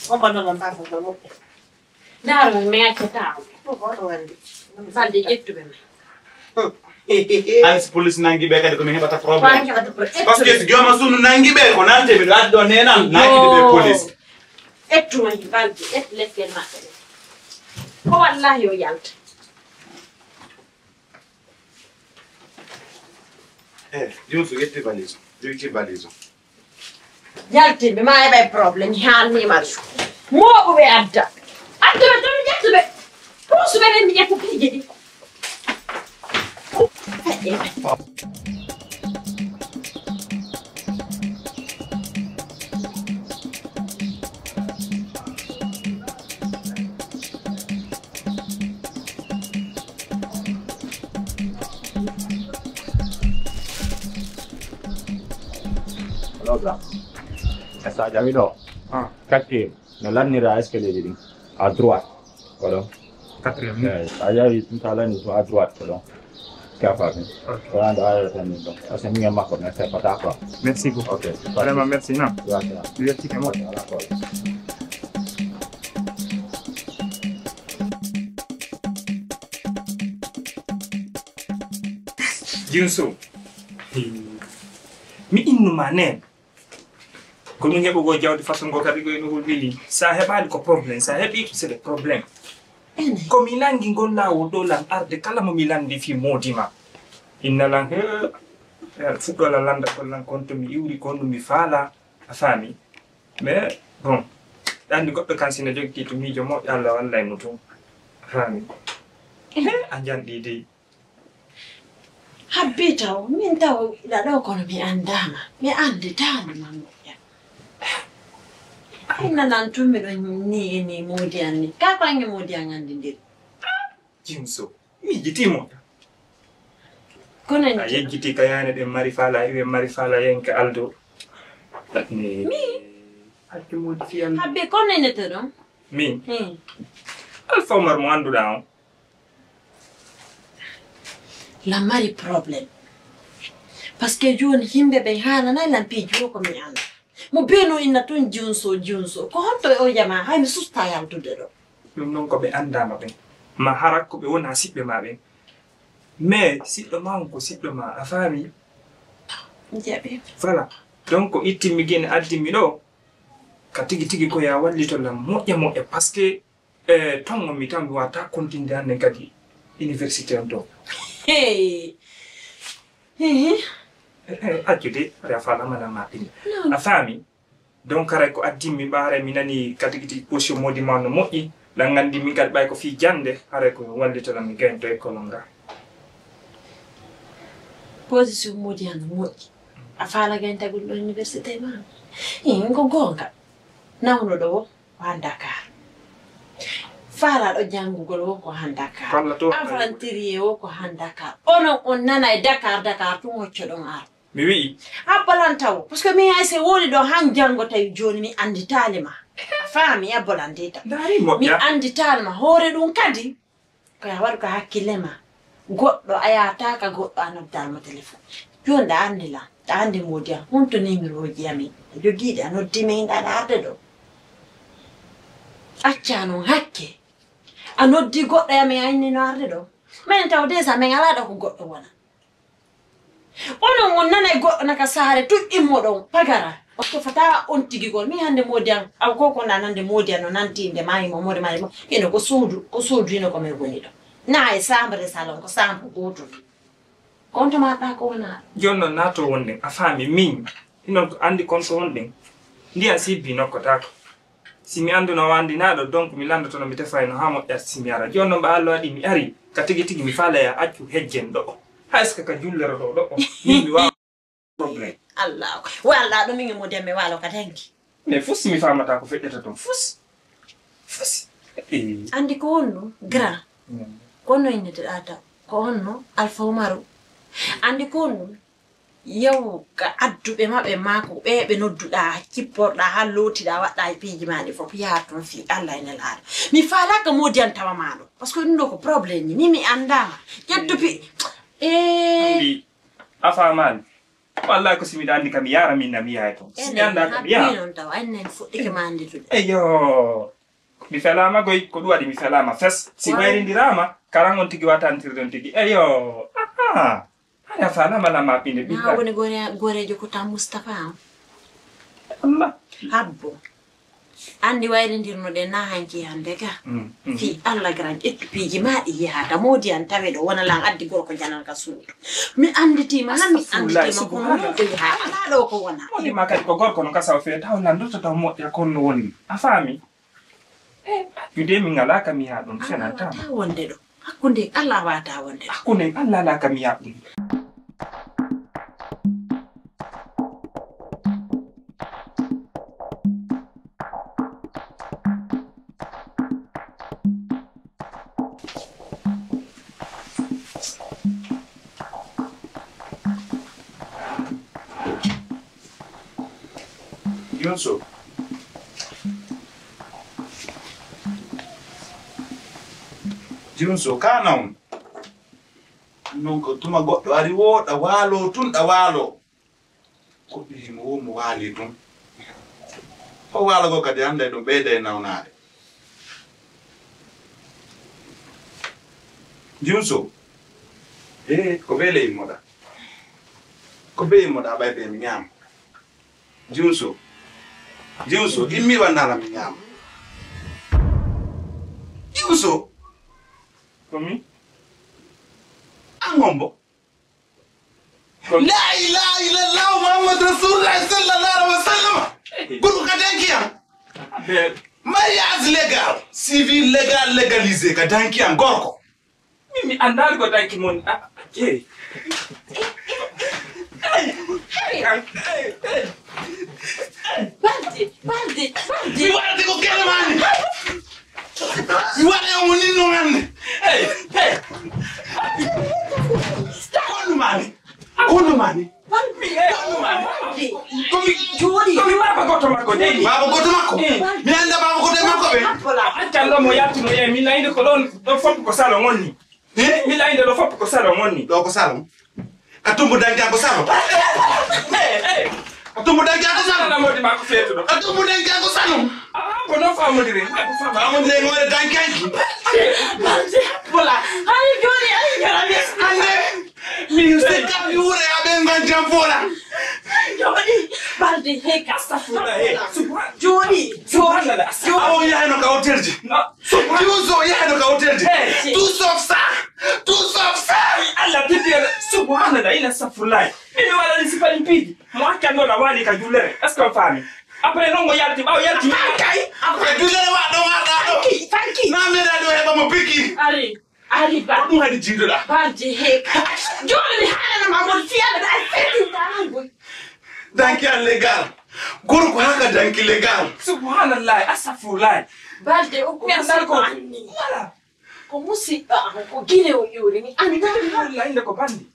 On banno lan barfo mo. Ndaaro mi accata. Ko hoto wandi. Balde ƴettuɓe ma. An si police nangi ɓe kadi ko min heɓata problème. Parce que si jooma sunu nangi ɓe ko nante miɗo addi ɗo nenan nangi ɓe police. Ƴettuma balde ƴet lekkeel maɓɓe ɗe. Ko wallahi o yalta. Eh, Youssou, ƴetti valise. Ƴetti valise. Yaltinɓe ma heɓay problème haalnima ɗum. Mooɓuɓe adda. Adduɓe tan ƴettuɓe. Puusuɓe ɓe mi ƴetta piiji ɗi. Loga. E so a ƴawi ɗo. Katti no lannira escalier ji ɗin. À droite. Ko ɗon. Quatrième. Eyi, a ƴawi ɗum so a lanni to à droite ko ɗon. Kafa ɗum. Wonande a yewta min ɗon. Parce que min e makko min seppata quoi. Merci beaucoup. Ok. Vraiment merci non. Merci. Mi weltike moƴƴo. Ala problème. Jinsu. Mi innuma nen. Ko ɗum heɓugol jawdi façon ngo kadi ko ene hulɓini. Sa heɓaali ko problème, sa heɓi ko c'est le problème. Ko mi langi ngol laawol ɗo lan arde kala mo mi landi fii moodi ma. Inna lan he fuɗɗola landa ko lan kon to mi iwri kon ɗum mi faala a faami. Mais bon, ɗandi goɗɗo kan sina jogiti to miijo moƴƴo Allah wallay mo tun a faami. He a janɗi dey. Habbi taw min taw iɗa ɗo kono mi anndama mi annditani ma moƴƴa. Ay nanan tun miɗo ni e ni moodi an ni ka bange moodi an anndidiri. Jimso miijiti moƴƴa. Kono a yejjiti ka yaane ɗen mari faala iwe mari faala yenke aldo. Mi habbi kono inete ɗon. Min alfa omar mo annduɗa on. Lan mari problème. Parce que jooni yimɓe ɓen haananay lan piiji o ko mi annda. Mo beno inna tun junso junso ko honto o yama hay mi susta yaltude ɗo. Ɗum noon ko ɓe anndaama ɓen ma hara ko ɓe wona siɓɓe ma ɓen. Mais siɗɗo ma on ko siɗɗo ma a faami. Jaɓi. Voilà. Donc, ittimmi gene addimmi ɗo. Ka tigi tigi ko ya wallito lan moƴƴa moƴƴa. Parce que, eh, ton on mi taw mi wata continue hannde kadi université on ɗo. Hey. Hey. Eh, eh, accude, aɗa faala mana ma ɗin. Non. A faami? Donc, haray ko addimmi ɓaare, mi nani ka tigi tigi position moodi ma no moƴƴi. Lan nganndi min kadi ɓay ko fii jannde, haray ko wallito lan mi gaynto école on nga. Position moodi an no moƴƴi. A faala gayntagol ɗo université ma? Ih, ko goonga. Nawno ɗo o, ko han Dakar. Faala ɗo janngugol o, ko han Dakar. Falla to Aventurier o, ko han Dakar. Onon on nana e Dakar, Dakar tun hocco ɗon ar. Mi wi'i. Abba lan tawo. Parce que mi ay se woni ɗo han janngo tawi jooni mi annditaali ma. A faami, abba lan de ta. Ndaari moƴƴa. Mi annditaali ma. Hoore ɗum kadi, ko ya waɗu ka hakkille ma. Goɗɗo a yaata ka goɗɗo a noddaali mo téléphone. Jooni ɗa anndi lan, ɗa anndi moodi an. Honto numéro ji amin? A jogii ɗi a noddi min ɗa arde ɗo. Acca non hakke. A noddi goɗɗo ya min a inni no arde ɗo. Minen taw déjà min alaa ɗo ko goɗɗo wona. Onon on nanay goɗɗo na ka saare tun immoɗon pagara. On tefata on tigi gol. Min hannde moodi an, aw ko ko nan hannde moodi an no nanti inde ma himo moodi ma himo. Hino ko suudu, ko suudu hino ko min woni ɗo. Na e chambre e salon, ko chambre gootol. Konto ma ɗa ko wona. Jooni non naato wonɗen, a faami min. Inon ko anndi konto wonɗen. Ndiyan sibbi nokkotaako. Si mi annduno o anndinaaɗo, donc mi lanndotono mi tefayno haa moƴƴa si mi ara. Jooni non ɓa Allah waɗi mi ari, ka tigi tigi mi faala ya accu hejjen ɗo. Hay est-ce que ka jullere ɗo ɗo? Min mi waawa problème. Allah. Walla ɗo min e mo demme waalo ka danki. Mais fus mi faamata ko feƴƴata ton. Fus. Fus. Eh. Anndi ko honno? Grand. Mm. Ko honno innete ɗa taw? Ko honno? Alfa Umaru. Anndi ko honno? Yahu ka adduɓe maɓɓe maako, ɓe ɓe nodduɗa, cipporɗa, haa lootiɗa, waɗɗa e piiji ma ɗi fof, yaha toon fii Allah e Nelaaɗo. Mi faalaaka moodi an tawa ma ɗo, parce que ɗum ɗo ko problème ni, ni mi anndaama. Ƴettu pi-, eh. Anndi, a faamaali. Wallahi ko si miɗa anndi kam, mi yaara min na mi yaha toon. Si mi anndaa kam, mi yaha. Noon tawa, annen fuɗɗike ma annditude. Eyo. Mi felaama goy, ko ɗum waɗi mi felaama fes. Si wayrindiraama, karan on tigi watantirde on tigi. Eyo. Aha. Hara faalaama lama pinde ɓiɗɗa. Na woni gore-, goreejo ko tan Mustapha am. Allah. Habbo. Anndi wayrindirno ɗe na hanki hannde ga. Mm, mm. Fii Allah gran ƴettu piiji ma ɗi yahata. Moodi an tawe ɗo wona lan addi gorko janan ka suudu. Mi annditiima, han mi annditiima kono ɗo ko yahata. Alaa ɗo ko wona. Moodi ma kadi ko gorko no kasa o feeta, o lanndota taw moƴƴa kono no woni. A faami? Eh, mi de min alaa ka mi yaha ɗum, fenata. Wata wonde ɗo. Hakkunde Allah wata wonde ɗo. Hakkunde Allah alaa ka mi yaha ɗum. Junso. Junso, ka nawmi. Non ko tuma goɗɗo ari wo, ɗa waalo tun, ɗa waalo. Goɗɗo himo wo mo waali tun. Ko waalo go kadi hande ɗum ɓeyda e nawnaade. Junso. Eh, ko beele immoɗa. Ko be immoɗa ɓay be mi ñaama. Junso. Junso, immi wannala mi ñaama. Junso. Ko mi? An hombo? Ko mi? La ilaha illallah Muhammad Rasulullah sallallahu alaihi wasallam. Eh. Guru ka danki am. Be. Mariage légal, civil légal, légalisé ka danki am gorko. Min mi anndaali ko danki mon. Ah, ah, jeeri. Hey, hey, hey, hey. Balde, balde, balde. Mi waɗate ko kene mani. Mi waɗa yo mo ninno hannde. Hey, hey. Ko honɗum mani? Ko honɗum mani? Ko mi, ko mi baaba goto makko de. Baaba goto makko? Eh. Mi annda baaba goto e makko ɓe. Accan ɗo mo yalti mo yeeyi, min nayde ko ɗon, ɗon fof ko salon on ni. Eh? Min nayde ɗo fof ko salon on ni. Ɗo ko salon? A tumbu danki ko salon? Eh, eh. A tumbu danki ko salon? Ana modi ma ko feetuɗo. A tumbu danki ko salon? Ah, ko non famodire. Famodire ngore danki. Wala. Ay, joni, ay, joni. Ande. Mi sikka mi wuure a ɓen ngon jam fola. Jooɗi, Balde, he, astafurlah, he, subhan-, jooɗi, jooɗi, subhanallah, astafurlah. Awo yahayno ka hôtel ji. No, subhan-, Diwso yahayno ka hôtel ji. Hey. Tout sauf ça, tout sauf ça. Allah, bidde, subhanallah, ina astafurlah. Min mi waɗani sifani piiji. Mo accan ɗon a waali ka jullere. Est-ce que on faami? Après, non, o yalti, ɓaawo yalti. Tankay. Après jullere wa ɗon arɗa ɗo. Tanki, tanki. Na meɗa ɗo heɓa mo piki. Ari. Ari ba. Ko ɗum haɗi jiiduɗa? Balde he. Jooni mi haalana ma mon fiyana da seeɗi danan boy. Danki an legal. Gorko haka danki legal. Subhanallah, astafurlah. Balde o ko mi anndi ko anni. Voilà. Ko musiɗɗo am, ko Gine o iwri, mi anndaa. Wallahi, nde ko bandi.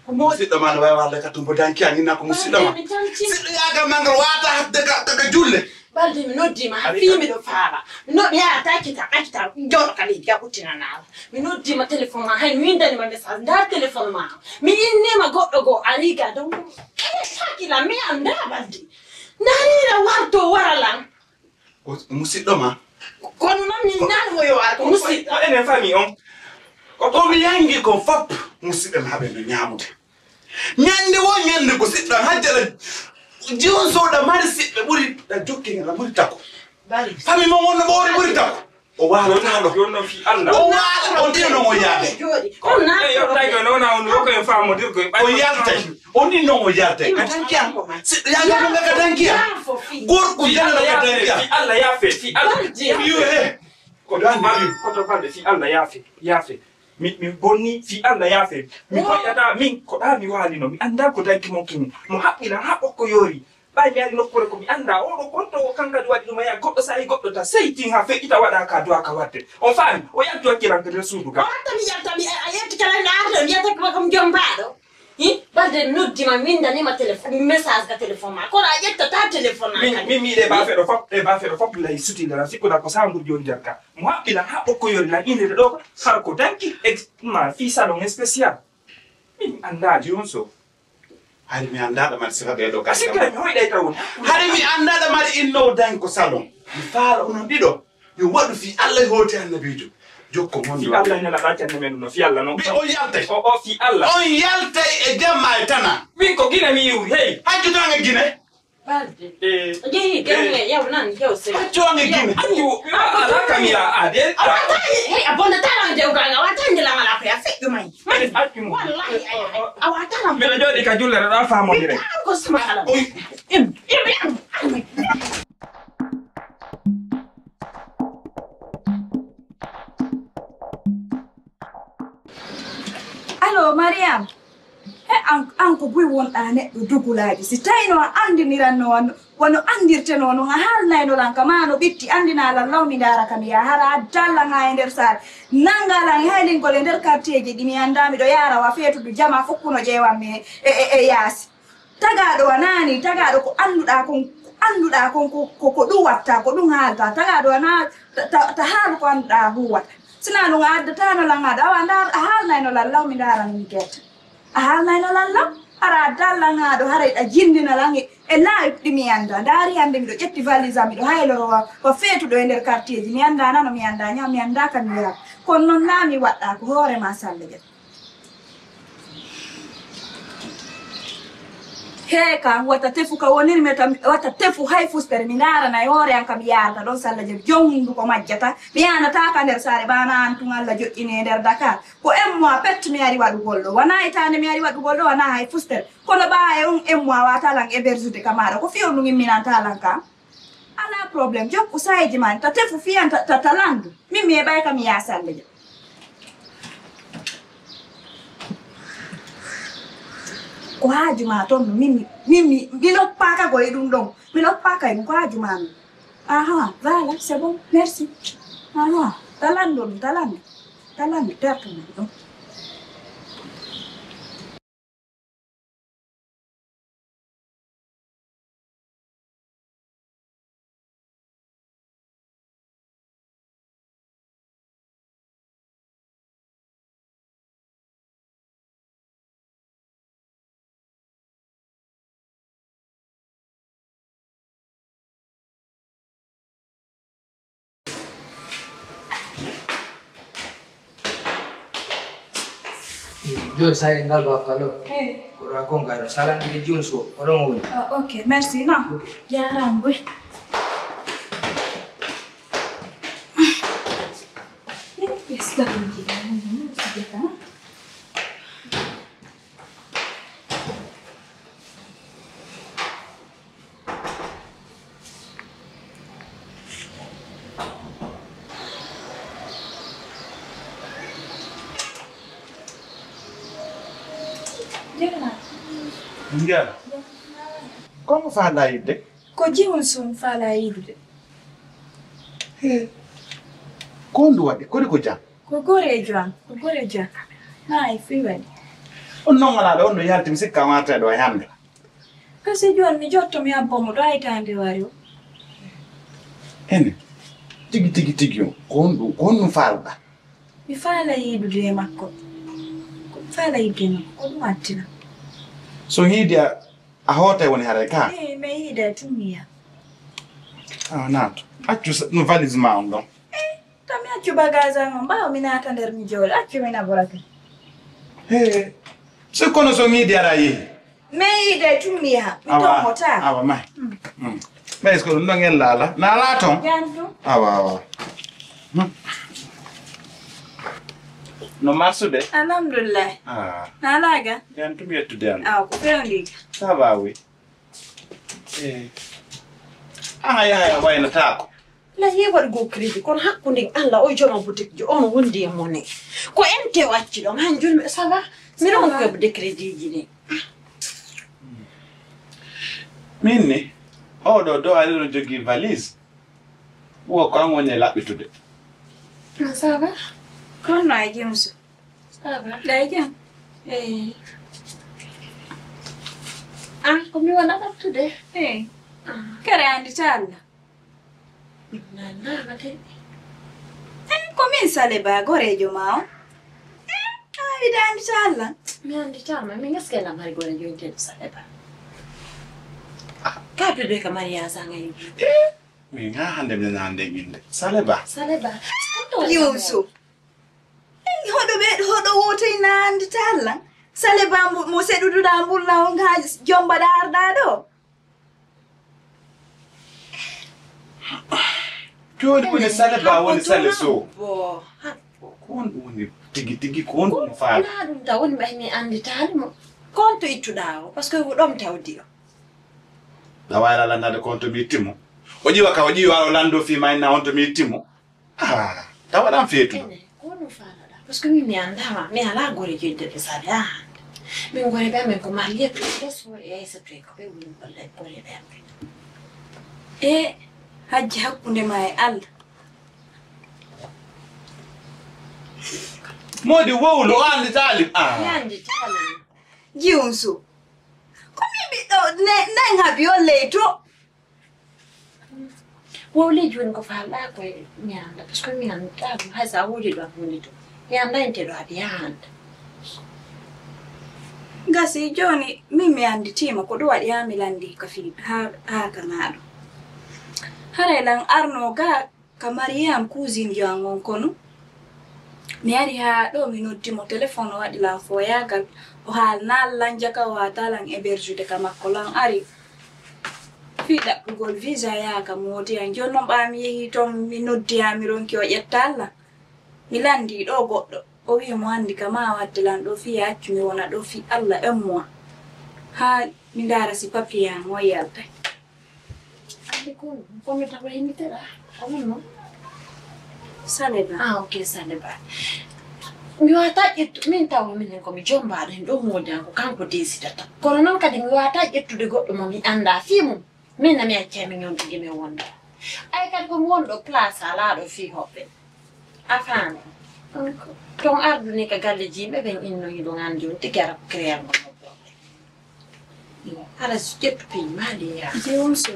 Ko musiɗɗo ma no wawi walde ka tumbo danki an, inna ko musiɗɗo ma. Balde mi tanti. Siɗɗo yagal ma ngal wata hadde ka, ka, ka julle. Balde mi noddima, ha fii miɗo faala. Mi no-, mi yaha ta kita, a kita, jooɗo ka leydi, ka ɓuttinanaala. Mi noddima téléphone ma, hay mi windani ma message, ndar téléphone ma. Mi innima goɗɗo goo, a riga, donc, eh, sakila, mi anndaa Balde. Ndarira warto wara lan. Ko musiɗɗo ma. Kono noon min naan mo yo ar ko musiɗɗo. Ko enen famille on. Ko ko mi yangi ko fop musiɗɗo ma ɓe no ñaamude. Ñande wo ñande ko siɗɗo hajjala jiwon soda mari siɗɓe ɓuri da jokki ngala ɓuri tako. Famille mo wonno ɓoori ɓuri tako. O waala taɗo. Jonno fi Allah. O waala o dino mo yaade. Jooɗi. Ko e yottay ko noona on ko en faamodir ko e ɓay. O yaltay. O ni non o yaltay. Ka tanki am. Si ya no ka tanki am. Gorko jana ka tanki am. Fi Allah yaafe, fi Allah. Yo he. Ko ɗo anndi. Koto balɗe fi Allah yaafe, yaafe. Mi, mi bonni fi Allah yaafe. Mi koyɗata min ko ɗa mi waalino. Mi annda ko danki mon kini. Mo haɓɓila ha ɓokko yoori. Ɓay mi ari nokkuure ko mi annda oɗo gonɗo o kankadi waɗi ɗum a yaha goɗɗo sahi goɗɗo ta sey tin ha feƴƴita waɗa ka duwa ka waɗde. On faami? O yalti wakkilanke nder suudu ga. O watta mi yalta mi a yalti kala no arde mi yalta ko kam jom mbaɗo. Hi? Balde mi noddima mi windanima téléphone message ka téléphone ma kono a ƴettata téléphone ma. Min kadi. Min mi ɗe bafe ɗo fop ɗe bafe ɗo fop lay sutindira sikkuɗa ko sambur joni nder ka. Mo haɓɓilan ha ɓokko yori lan inire ɗo har ko danki e ma fi salon spécial. Min mi annda Johnson. Hari mi annda ɗo mari sifa ɓeɗo ka. Sikka mi hoyɗay ka woni. Hari mi annda ɗo mari inno danko salon. Mi faala onon ɗiɗo. Yo waɗu fi Allah e hooti annabiijo. Jokko mon. Fi Allah ne laɗa canne men no fi Allah non. Ɓe o yaltay. O, o fi Allah. On yaltay e jamma e tana. Min ko Gine mi yiwri hey. Hajju tan e Gine. Balde. Eh. Jehi gelle yaw nan yaw se. Hajju an e Gine. Andu ala kam ya ade. Awata hey abonda talan de ugana awata ndila mala ko ya feƴƴu may. Wallahi. Awata lam. Mbiɗo jooɗi ka jullere ɗo famondire. Ko sama kala. Im im im. Allo Mariam. He an, an ko buy wonɗa neɗɗo dugulaaji. Si tawino a anndiniranno wano, wano anndirtenoo non, a haalnayno lan ka maa no ɓitti, anndinaa lan law mi ndaara ka mi yaha. Hara a addaa lan haa e nder saare. Nanngaa lan e haylingol e nder karteeji ɗi mi anndaa, miɗo yaara wa feetudu jamaa fukkuno ƴeewan mi e, e, e, e yaasi. Tagaaɗo wa naani, tagaaɗo ko annduɗaa kon, ko annduɗaa kon ko, ko, ko ɗum watta, ko ɗum haalta. Tagaaɗo wa naa, ta, ta, ta haalu ko annduɗaa huuwata. Sinaa ɗum a addataano lan aɗa, awa ndaar, a haalnayno lan law mi ndaara no mi gerte. A haalnayno lan lam? Hara a dallan haa ɗo, haray ɗa jinndina lan e, e laawi ɗi mi annda. Ndaari hannde miɗo ƴetti valise am, miɗo hayloro wa, wa feetuɗo e nder quartier ji. Mi annda nano, mi annda ñaam, mi annda ka mi yaara. Kono noon naa mi waɗɗa ko hoore ma Salla Dia. Hee ka, wata tefu ka wonir mi tan, wata tefu hay fustere. Mi ndaarana e hoore am ka mi yaarata ɗon Salla Dia. Jom hunnduko majjata. Mi yaanata ka nder saare bana an tun Alla joƴƴini e nder Dakar. Ko un mois pet mi ari waɗugol ɗo. Wona hitaande mi ari waɗugol ɗo, wona hay fustere. Kono ɓaawo e un, un mois wata lan hébergude ka maaɗa. Ko fii honɗun imminanta lan ka? Alaa problème. Jokku saayeeji maa, ta tefu fiyan, ta, ta, ta landu. Min mi heɓaay ka mi yaha Salla Dia. Ko haaju maa ton no, min mi, min mi, mi noppaaka ko e ɗun ɗon. Mi noppaaka e ɗun, ko haaju maa non. Aha, voilà, c'est bon, merci. Aha, ta landu ɗun, ta landu. Ta landu, tertu ɗun. Jooni sa e ngal ba kalo. Eh. Ko ɗo kon garo salan de jun so ko ɗon woni. Ah, ok, merci non. Ok. Jaaraama boy. Yes, d'accord. Njara. Ko mo faalaa yiɗde? Ko jiwun sun faalaa yiɗude. He. Ko ndu waɗi? Kodi ko jam? Ko goreejo am, ko goreejo am. Nayi fii waɗi. On non alaa ɗo, on no yalti, mi sikka warta ɗo e hannde. Kasi jooni mi jotto mi abbo mo ɗo aytaande wari o. Ene, tigi, tigi, tigi on, ko honɗum, ko honɗum faalɗaa? Mi faala yiidude e makko. Ko mi faala yiidude e makko, ko ɗum attina. So yiidi a, a hootay woni haray ka? Eey, mi yiida e tun mi yaha. Awa naatu. Accu sa-, no valise ma on ɗon. Eey, to mi accu bagage am on ɓaawo mi naata nder mi jooɗo. Accu mi naɓora tun. Hee, so kono so yiidi ara yehi? Mi yiida e tun mi yaha. Mi tommota. Awa, may. Mm. Mm. Ɓay ko ɗum ɗon en laala. Naala ton? Jantu. Awa, awa. Hmm. No marsude? Alhamdulillah. Ah. Naala ga? Jantu mi yettude an. Awa, ko fewndi ga? Ça va, oui. Eh. An a yahay a waynataako. La yeewal goo crédit, kono hakkunde Allah, o jooma boutique jo, on wondi e mone. Ko ente o acci ɗon, han jooni mi, ça va? Mi ɗon ko heɓde crédit ji ni. Min ni, oɗo do ari no jogii valise. Wo ko an woni e laɓɓitude. Ah, ça va? Kono a jemso. Ça va? Ɗa e jam? Eh. Ah, ko mi wona ɗaɓtude? Eh. Ah. Kare andi ta Allah. Nannaama de. Eh, ko min Sale Ba, goreejo ma on. Eh, a wiɗa anndita Allah? Mi annditaama, min gaskiya na mari goreejo wiyeteeɗo Sale Ba. Ah, ka ɓe ɓe ka Mariya Sanga yiɗi. Eh, min ha hannde mi nana nden innde. Sale Ba. Sale Ba. Yusuf. Eh, hoɗo ɓe, hoɗo wootoy na anndita Allah? Sale Ba mo, mo seɗuduɗa mbulla on ha jombaɗa arɗa ɗo? Jooni woni Sale Ba woni Sale Sow. Ko on ɗum woni tigi tigi, ko on ɗum faala? Naa ɗum taw woni ɓay mi annditaali mo. Ko on to ittuɗaa o? Parce que ko ɗoon tawdi o. Ɗa waawi lanndade ko on to mi itti mo. O ƴiwa ka, o ƴiwa o lanndo fii ma inna on to mi itti mo. Ah, tawa ɗan feetu. Ene, ko no faalaɗa? Parce que min mi anndaa ma, mi alaa gore joyde ɓe saabe, ah. Min gore ɓe amen ko Mariétou, Bosfor e Aïssatou en, ko ɓe woni golle, gore ɓe amen. E hajji hakkunde ma e Allah. Moodi wowlo, o anndi taalib. Ah. Mi anndi taalib. Jiwun su. Ko min ɓiɗɗo ne, nen habi on ley to. Wowleeji woni ko faalɗaa ko e mi annda, parce que mi anndaa ɗum, hay so a wowlii ɗo a wowlii ɗum. Mi anndaa inte ɗo aɗa yaha annda. Gasi jooni, min mi annditiima ko ɗum waɗi haa mi lanndii ka fii, haa, haa ka maa ɗo. Haray lan arnoo ga ka Mariyam cousine jo an on kono. Mi ari haa ɗo, mi noddi mo, téléphone o waɗi lan fooyaagal. O haalnaali lan jaka, o haataali lan hébergude ka makko. Lan ari fii ɗaɓɓugol visa yaha ka moodi an. Jooni non ɓaa mi yehii ton, mi noddi haa mi ronki, o ƴettaali lan. Mi lanndii ɗo goɗɗo. O wi'i mo anndi ka maa waɗde lan ɗo fii accu mi wona ɗo fii Alla un mois. Haa mi ndaara si papier an on yaltay. Anndi ko, ko mi tawa invité ɗa, ko min non? Sale Ba. Ah, ok, Sale Ba. Mi waawataa ƴettu-, min tawa minen ko mi jommbaaɗo heen ɗo moodi an ko kanko desidata. Kono noon kadi mi waawataa ƴettude goɗɗo mo mi anndaa fii mum. Min na mi accay min yontude min wonda. Ay kadi ko mi wonɗo place alaa ɗo fii hoɓɓe. A faami? Donc, ton arduni ka galleji yimɓe ɓen inno hiɗon anndi on tigi ara ko créer mo no problème. Hara so ƴettu piiji ma ɗi yaa. Jiwon so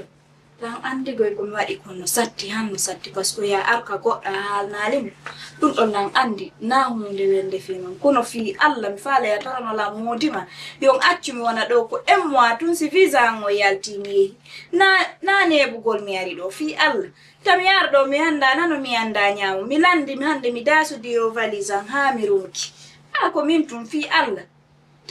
tan anndigoy ko mi waɗi kon no satti han no satti, parce que ya ar ka goɗɗo a haalnaali mo. Ɗum ɗon nan anndi na huunde welde fii man. Kono fii Alla mi faalaya tawano lan moodi ma. Yon accu mi wona ɗo ko un mois tun si visa an o yalti mi yehi. Na, na neebugol mi ari ɗo fii Alla. Ta mi ar ɗo mi anndaa nano mi anndaa ñaamo. Mi lanndi mi hannde mi daasodi o valise an haa mi ronki. A ko min tun fii Alla.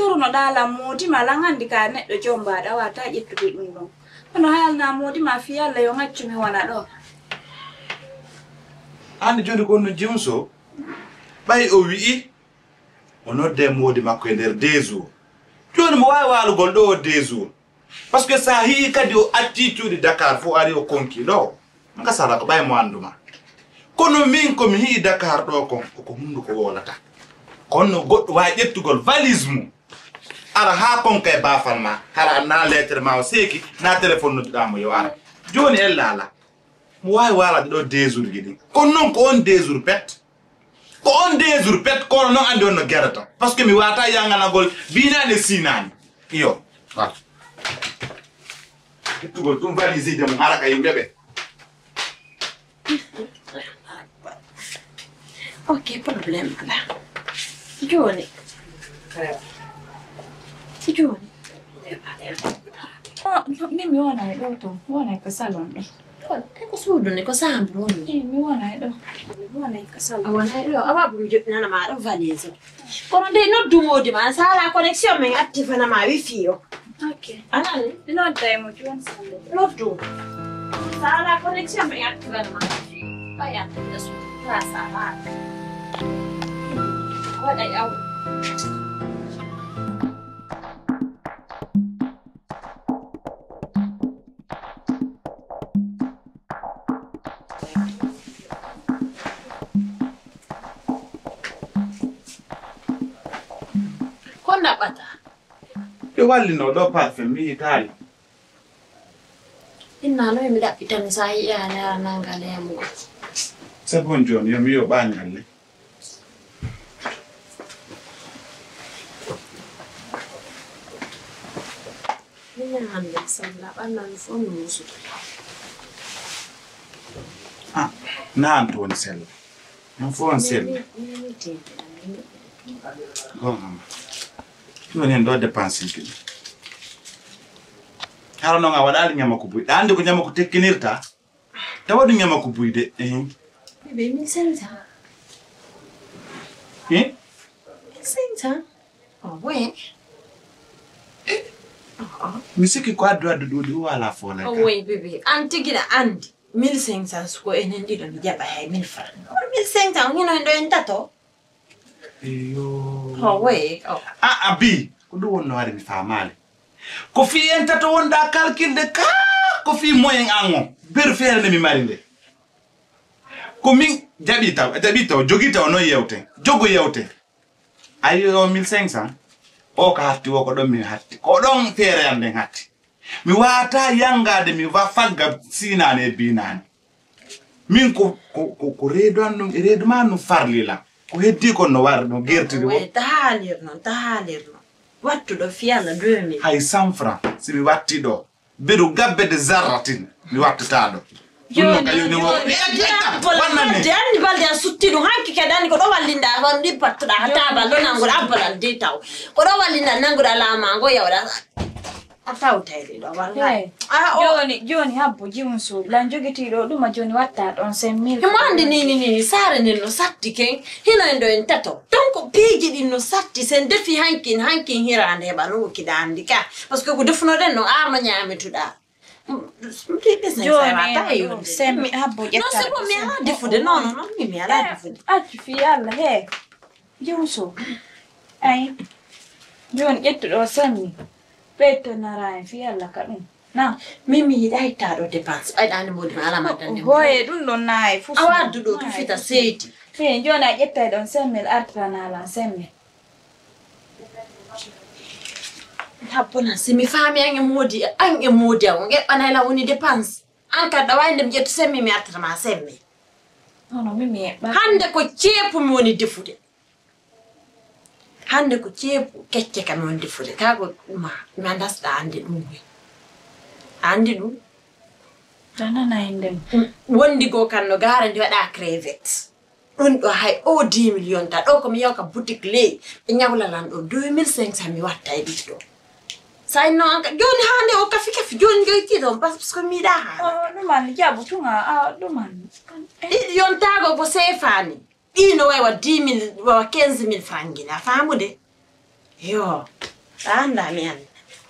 Turunoɗaa lan moodi ma lan anndi ka neɗɗo jommbaaɗo a waawataa ƴettugol ɗun ɗon. Kono haalnaa moodi ma fii Alla yo ŋaccu mi wona ɗoo. Anndi jooni ko on no Jiwun Sow? Ɓay o wi'i o noddee moodi makko e nder deux jours. Jooni mo waawi waalugol ɗoo o deux jours. Parce que si a hi'ii kadi o accii cuuɗi Dakar fow ari o konki ɗoo. Nga sala ko ɓay mo anndu ma. Kono min ko mi hi'i Dakar ɗoo kon koko hunnduko wowlata. Kono goɗɗo waawi ƴettugol valise mum. Ara haa konka e baafal ma. Hara a naa lettre ma o seeki, naa téléphone nodduɗaa mo yo ara. Jooni ella alaa. Mo waawi waalaade ɗoo deux jours ji ɗin. Kono non ko on deux jours pet. Ko on deux jours pet, kono non anndi on no gerata. Parce que mi waawataa yanganagol biinaani e siinaani. Iyo. Voilà. Ittugol ɗum valise ji mum hara ka yimɓe ɓe. Ok, problème alaa. Jooni. Jooni. Oh, no, min mi wonay ɗoo to, mi wonay ko salon ɗoo. Ko suudu ni, ko saambu woni. Eh, mi wonay ɗoo. Mi wonay ko salon. A wonay ɗoo, awa bum joɗɗinana ma ɗoo valise. Kono nde noddu moodi ma, sa alaa connexion min activana ma wifi o. Ok. Anani? Mi nodday mo jooni sannde. Noddu. Sa alaa connexion min activana ma wifi. Ɓay activité suudu, place a haa. Waɗay aw. Ko naɓata? Ɓe wallino ɗo parfum mi yitaali. Inna no mi ɗaɓɓitani sa yi'ani ara nanga lemugo. C'est bon jooni yo mi yoɓa ñalle. Miña hande sella ɓannan fof no musude. Ah, naan to woni sella. Ɗum fof on sella. Gonga ma. Ɗum woni hen ɗo dépense ji ɗi. Hara noon a waɗaali ñama ko buy. Ɗa anndi ko ñama ko tekkinirta. Tawa ɗum ñama ko buy de. Ehin. Bébé, mille cinq cents. Hein? Mille cinq cents. Oh, oui. Mi sikki ko addu addu ɗuuɗi o ala foolay. Oh, oui, bébé. An tigi na anndi. Mille cinq cents ko enen ɗiɗo mi jaɓa hay mille francs. Kono mille cinq cents hino en ɗo en tato. Eyo. Oh, oui. Oh. Ah, abi. Ko ɗum wonno ari mi faamaali. Ko fii en tato wonɗa calculde ka ko fii moyen an on. Beru feere nde mi mari nde. Ko min jaɓi taw, jaɓi taw, jogi taw noon yewten. Jogo yewten. Ayi o mille cinq cents o ka hatti o ko ɗon min hatti. Ko ɗon feere am nden hatti. Mi waata yangaade mi wa fagga sinaane e binaane. Min ko ko ko reedu an ɗum e reedu ma ɗum farlila. Ko heddi kon no war no gertiri wo. Way ta haalir non ta haalir non. Wattu ɗo fiyalla deux mille. Hay cent francs si mi watti ɗo. Beru gabbe de zarratin mi wattata ɗo. Ɗum no ka yoni wo. Wannani. De anni balde an sutti ɗum hanki kadi anni ko ɗo wallinda on ɗi pattuɗa ha tabal ɗo nanguɗa abbalal de taw. Ko ɗo wallinda nanguɗa laamango yawɗa. A tawtay ɗi ɗo wallahi. Hey, ah, oh. Joni joni habbo jiwun suuɗi lan jogitiiɗo ɗuma joni watta ɗon cinq mille. Himo andi nini nini saare nden no satti ken hino en ɗo en tato donc piiji ɗin no satti sen defi hankin hankin hirande heɓa no wokkida andi ka parce que ko defunoɗen no arno ñamituɗa. Joni semmi habbo ƴetta. Non c'est bon mi ala defude non non non mi ala defude. Accu fi Allah he. Jewso. Ay. Joni ƴettuɗo semmi. Ɓeytanara en fii Alla ka ɗum. Na. Min mi yiɗaa ittaɗo dépense ɓayɗaani moodi ma alaa ma dande. Hoye ɗum ɗon nayi fuu. A waddu ɗo tufita seyti. Fii joni a ƴettay ɗon semmel artirana lan semmel. Habbona si mi faami an e moodi an e moodi a on eɓɓanay lan woni dépense. An kadi ɗa wawi nde mi ƴettu semmi mi artata ma semme. Nono min mi eɓɓa. Hande ko ceepu mi woni defude. Hannde ko ceebu kecce kam won defude kaa ko ma mi anndaa so ɗa anndi ɗum koy a anndi ɗum. A nana innde mum. Wondi goo kam no gaara ndi waɗaa crevette ɗum ɗo hay o dix mille yonta ɗo ko mi yaw ka boutique ley ɓe ñawla lan ɗo deux mille cinq cent mi watta e ɗiɗi ɗo. Sa inno an ka jooni haa nde o kafi kafi jooni ngaytii ɗon parce que mi yiɗaa haala. Ɗuman jaɓu tuma ɗuman. Ɗiɗi yontaago ko seefaani. Ɗii no wayi wa dix mille wa quinze mille franc gila a faamude. Yo, a anndaa mi annda.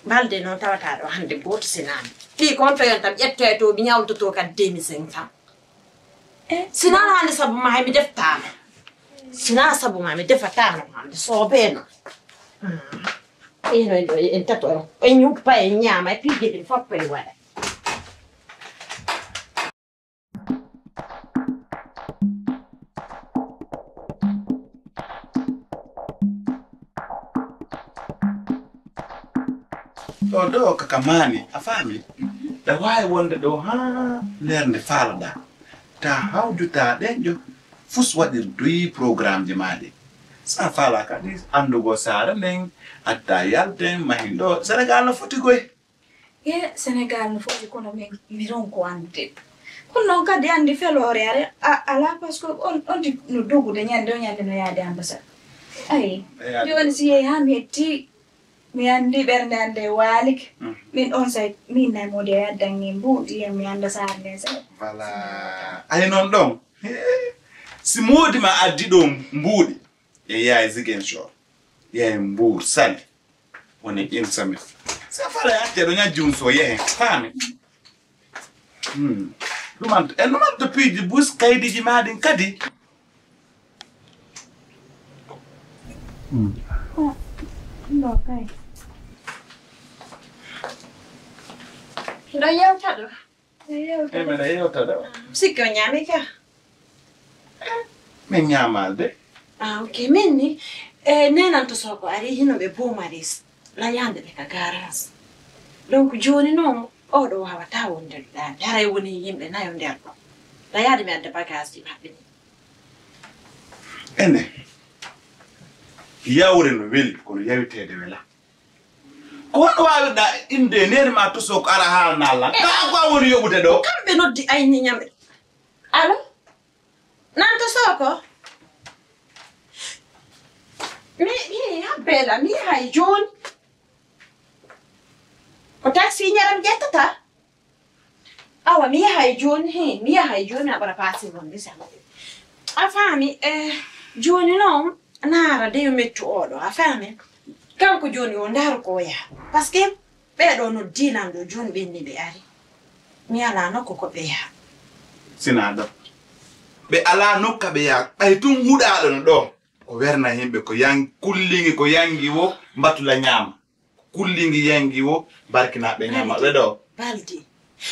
Balde noon tawata ɗo hannde gooto sinaani. Ɗi kon to yon tam ƴettoye to mi ñawtoto kadi deux mille cinq cents. Eh, sinaa hannde sabu ma hay mi deftaama. Sinaa sabu ma mi defataano hannde soobee noon. Ino en ɗo en tato en ñuppa en ñaama e piiji ɗin fof en waɗa. Ɗo ɗo kaka maani a faami. Ɗa waawi wonde ɗo haa nder nde faalaɗaa. Ta hawjuta ɗenƴo fus waɗir duyi programmeji maa ɗi. Sa faala kadi anndugol saare nden, adda yalten mahin ɗo Senegal no foti koy. Ye Senegal no foti kono mi mi ronko anndude. Kono noon kadi anndi feloore are a- alaa par ce que on on ti no dogude ñande o ñande no yaade ambassade. Ayi jooni si yehi haa mi hetti mi anndi ɓernde annde waalike min on say min nay modi e addange mbuuɗi en mi annda saare nde say. Voilà. Ayi noon ɗon si moodi ma addi ɗo mbuuɗi e yaay Ziguinchor yaay Mbour Saly woni insami sa fala yatte ɗo ñajji um so yehen faami ɗuman e ɗuman to piiji bus kaydiji ma ɗin kadi ɗo kay ɗo yewta ɗo Eyi, mbeɗa yewta ɗo. Sikki on ñaami ka? Min ñaamaali de. Ah, ok. Min ni, e nenanto soko ari hino ɓe boomaris la yande ɓe ka garage. Donc jooni noon oɗo wawata wonde ɗo ɗaani haray woni yimɓe nayo nder ɗo. La yaade mi adda bagage ji maɓɓe ni. Ene yawre no weli kono yawiteede wela. Ko honno waawirɗaa innde e neene maa tosoo ko ara haalna lan? Kaa ko a woni yoɓude ɗoo? Kamɓe noddi ayni ñame. Alo? Nan tosoo ko? Mi mi habbeela mi yahay jooni. Ko taxi ñaram ƴettata? Awa mi yahay jooni he mi yahay jooni aɓara paasi mon mi sama a faami e jooni noon naara de yo mettu oɗo a faami kanko jooni o ndaaru ko o yaha parce que ɓeeɗo no diilan ɗo jooni ɓenni ɓe ari mi alaa nokku ko ɓe yaha sinaa ɗo ɓe alaa nokka ɓe yaha ɓay tun huɗaaɗo no ɗo ko werna yimɓe ko yan kullingi ko yangi wo mbatula ñaama Kulli ngi yengi wo barkinaɓe ñama ɓe ɗo. Baldi.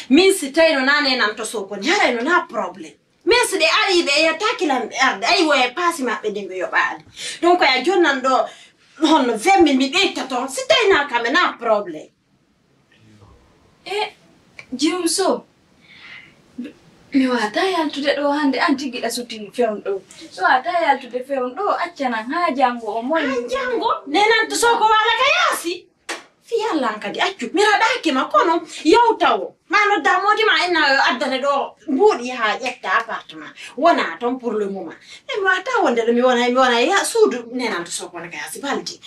Min si tawi no nane nan to sokoni haray no na problème. Min si ɗe ari ɓe yetta kilan ɓe arde ay woye paasi maɓɓe ɗin ɓe yoɓaali. Donc ya jonnan ɗo honno vingt mille mi ɓeyta toon si tawi na kamɓe na problème. E jiwum so mi wata yaltude ɗo hande an tigi ɗa suti fewndo ɗo mi wata yaltude fewndo ɗo accanan ha jango o moy. An jango nenan to soko wala ka yaasi. Fi yalla an kadi accu mi raɗaki ma kono yewtawo ma nodda modi ma inna addane ɗo mbuuɗi ha ƴetta appartement wona toon pour le moment. E mi wata wonde ɗo mi wona mi wona ya suudu nenan to soko wala ka yaasi baldi.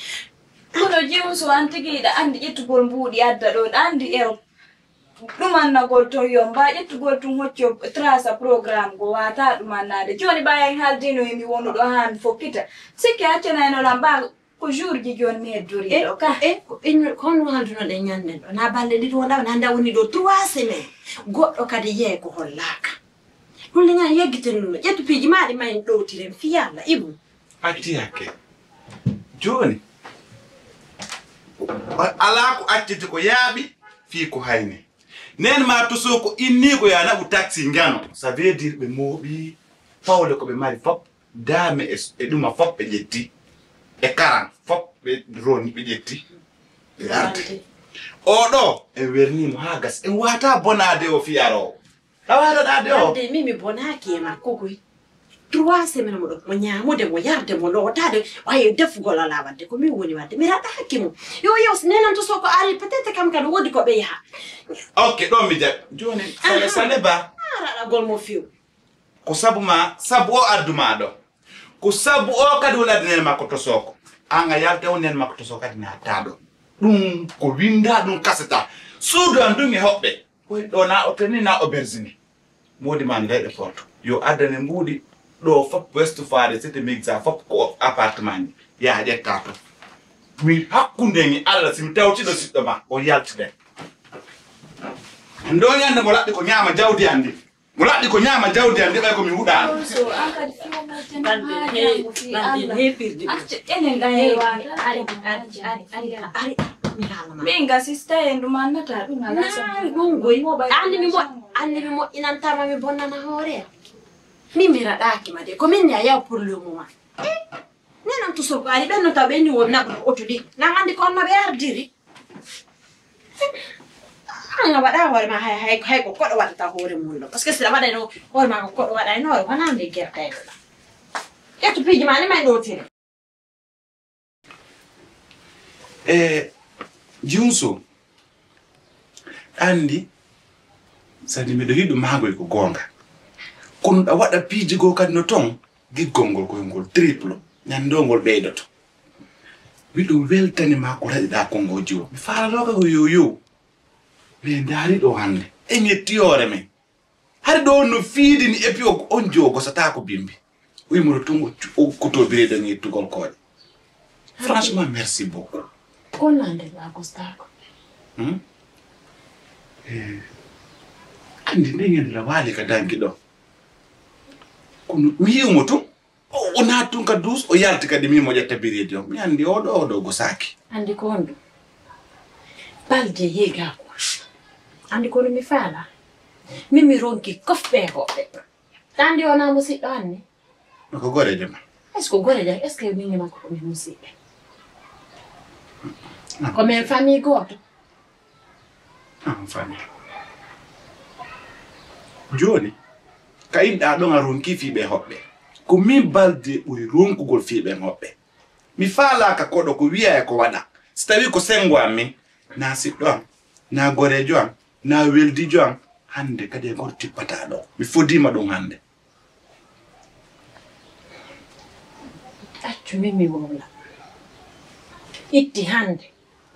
Kono jiwum so an tigi hiɗa anndi ƴettugol mbuuɗi adda ɗo hiɗa anndi ero ɗumannagol ton yomba ƴettugol tun hocco trasa programme go wata ɗumannaade jooni ɓaya en haaldino e mi wonuɗo haa mi fokkita sikke accanayno lan ba ko jour ji jooni mi heddoriɗo ka e ko honno haaldunoɗen ñannden ɗo na balle ɗiɗi wonɗa wona hannde a woni ɗo trois semaine goɗɗo kadi yeey ko hollaaka ɗum le ñan yeggiten ɗum no ƴettu piiji maɗi ma en ɗowtiren fiyalla ibu Acci hakke. Jooni, alaa ko accete ko yaaɓi fii ko hayni. Neen maa tosoo ko innii ko yo a naɓu taksi njano, ça veut dire ɓe mooɓii pawle ko ɓe mari fof, daame e ɗuma fof ɓe ƴetti, e karan fof ɓe roni ɓe ƴetti, ɓe ardi. Oo ɗoo en wernii mo haa gasi, en waawataa bonaade o fii aroowo. Tawa aɗa ɗaade o. Ande min mi bonaaki e makko koy. Trois semaines mo ɗo mo ñaamude mo yarde mo lootaade o hayi defugol alaa wadde ko min woni wadde mi raɗaaki mo. Yo yew si nenan to soko ari peut-être kam kadi woodi ko ɓe yaha. Ok ɗon mi jaɓi. Jooni sale sale ba. A raɗagol mo few. Ko sabu ma sabu o addu ma ɗo. Ko sabu o kadi woni addi nene makko to soko. An a yalta o nene makko to soko kadi naata ɗo. Ɗum ko winda ɗum kasata. Suudu an ɗum e hoɓɓe. Koy ɗo na o teni na o berzini. Moodi ma ndeyɗo forto. Yo addane mbuuɗi ɗo fop westu faade sete migsa fop ko appartement ni. Yaha ƴetta to. Mi hakkunde mi Allah, si mi tawtiɗo siɗɗo ma, o yaltiden. Ndo ñande mo laɓɓi ko ñaama jawdi an ndi. Mo laɓɓi ko ñaama jawdi an ndi, ɓay ko mi huɗaano. So an kadi fiyo mo janngo haa janngo fii Allah. Acca enen ɗan e waɗa. Ari, ari, ari, ari, ari, mi haalana. Min ga sista en ɗum annata ɗum alaa sago. Ɗum goy. Anndi mi mo-, anndi mi moƴƴinantaama, mi bonnana hoore. Min mi raɗaaki ma de. Ko min ni a yaw pour le moment. Eh? Nenan to sorgo ari ɓen no taw ɓen ni won naɓude oto ɗi. Nan anndi ko on no ɓe ardiri. An a waɗa hoore ma hay, hay, hay ko koɗo waɗata hoore mum ɗo. Parce que si a waɗayno hoore ma ko koɗo waɗayno, wonaa nde gertayno ɗa. Ƴettu piiji ma ni may ɗootiri. E Junso, anndi, sani miɗo yiɗu maagoy ko goonga. Kono ɗa waɗa piiji goo kadi no ton, giggol ngol koyngol triple, ñande ngol ɓeydoto. Miɗo weltani ma ko raɗiɗaa konngooji o. Mi faalanoka ko yo yo. Mais ndaari ɗo hannde. En yetti hoore men. Hari ɗo no fiidini, et puis o, on jo gosata ko bimbi. Wi mo tun o cu-, o kuto birede ngi tugol koƴe. Franchement, merci beaucoup. Ko nande ba gostako. Hmm? Eh, anndi nde ñande la waali ka danki ɗo. Kono mi yi'u mo tun. O, o naati tun ka duus, o yalti kadi, mi mo ƴetta biredi on. Mi anndi o ɗo, o ɗo gosaaki. Anndi ko honɗum? Balde yeegaa ko. Anndi kono mi faala. Min mi ronki kof ɓe hoɓɓe. Anndi o naa musiɗɗo anni? No ko goreejo ma. Est-ce que goreejo? Est-ce que min e makko ko min musiɓɓe? Ah. Ko min famille gooto. Ah, famille. Jooni, ka inɗaa ɗon a ronki fii ɓe hoɓɓe. Ko min Balde ɓuri ronkugol fii ɓen hoɓɓe. Mi faalaaka koɗo ko wi'a e ko waɗa. Si tawii ko senngo an min, naa siɗɗo an, naa goreejo an, naa weldiijo an, hannde kadi e goto tippataa ɗo. Mi fodiima ɗum hannde. Accu min mi wowla. Itti hannde.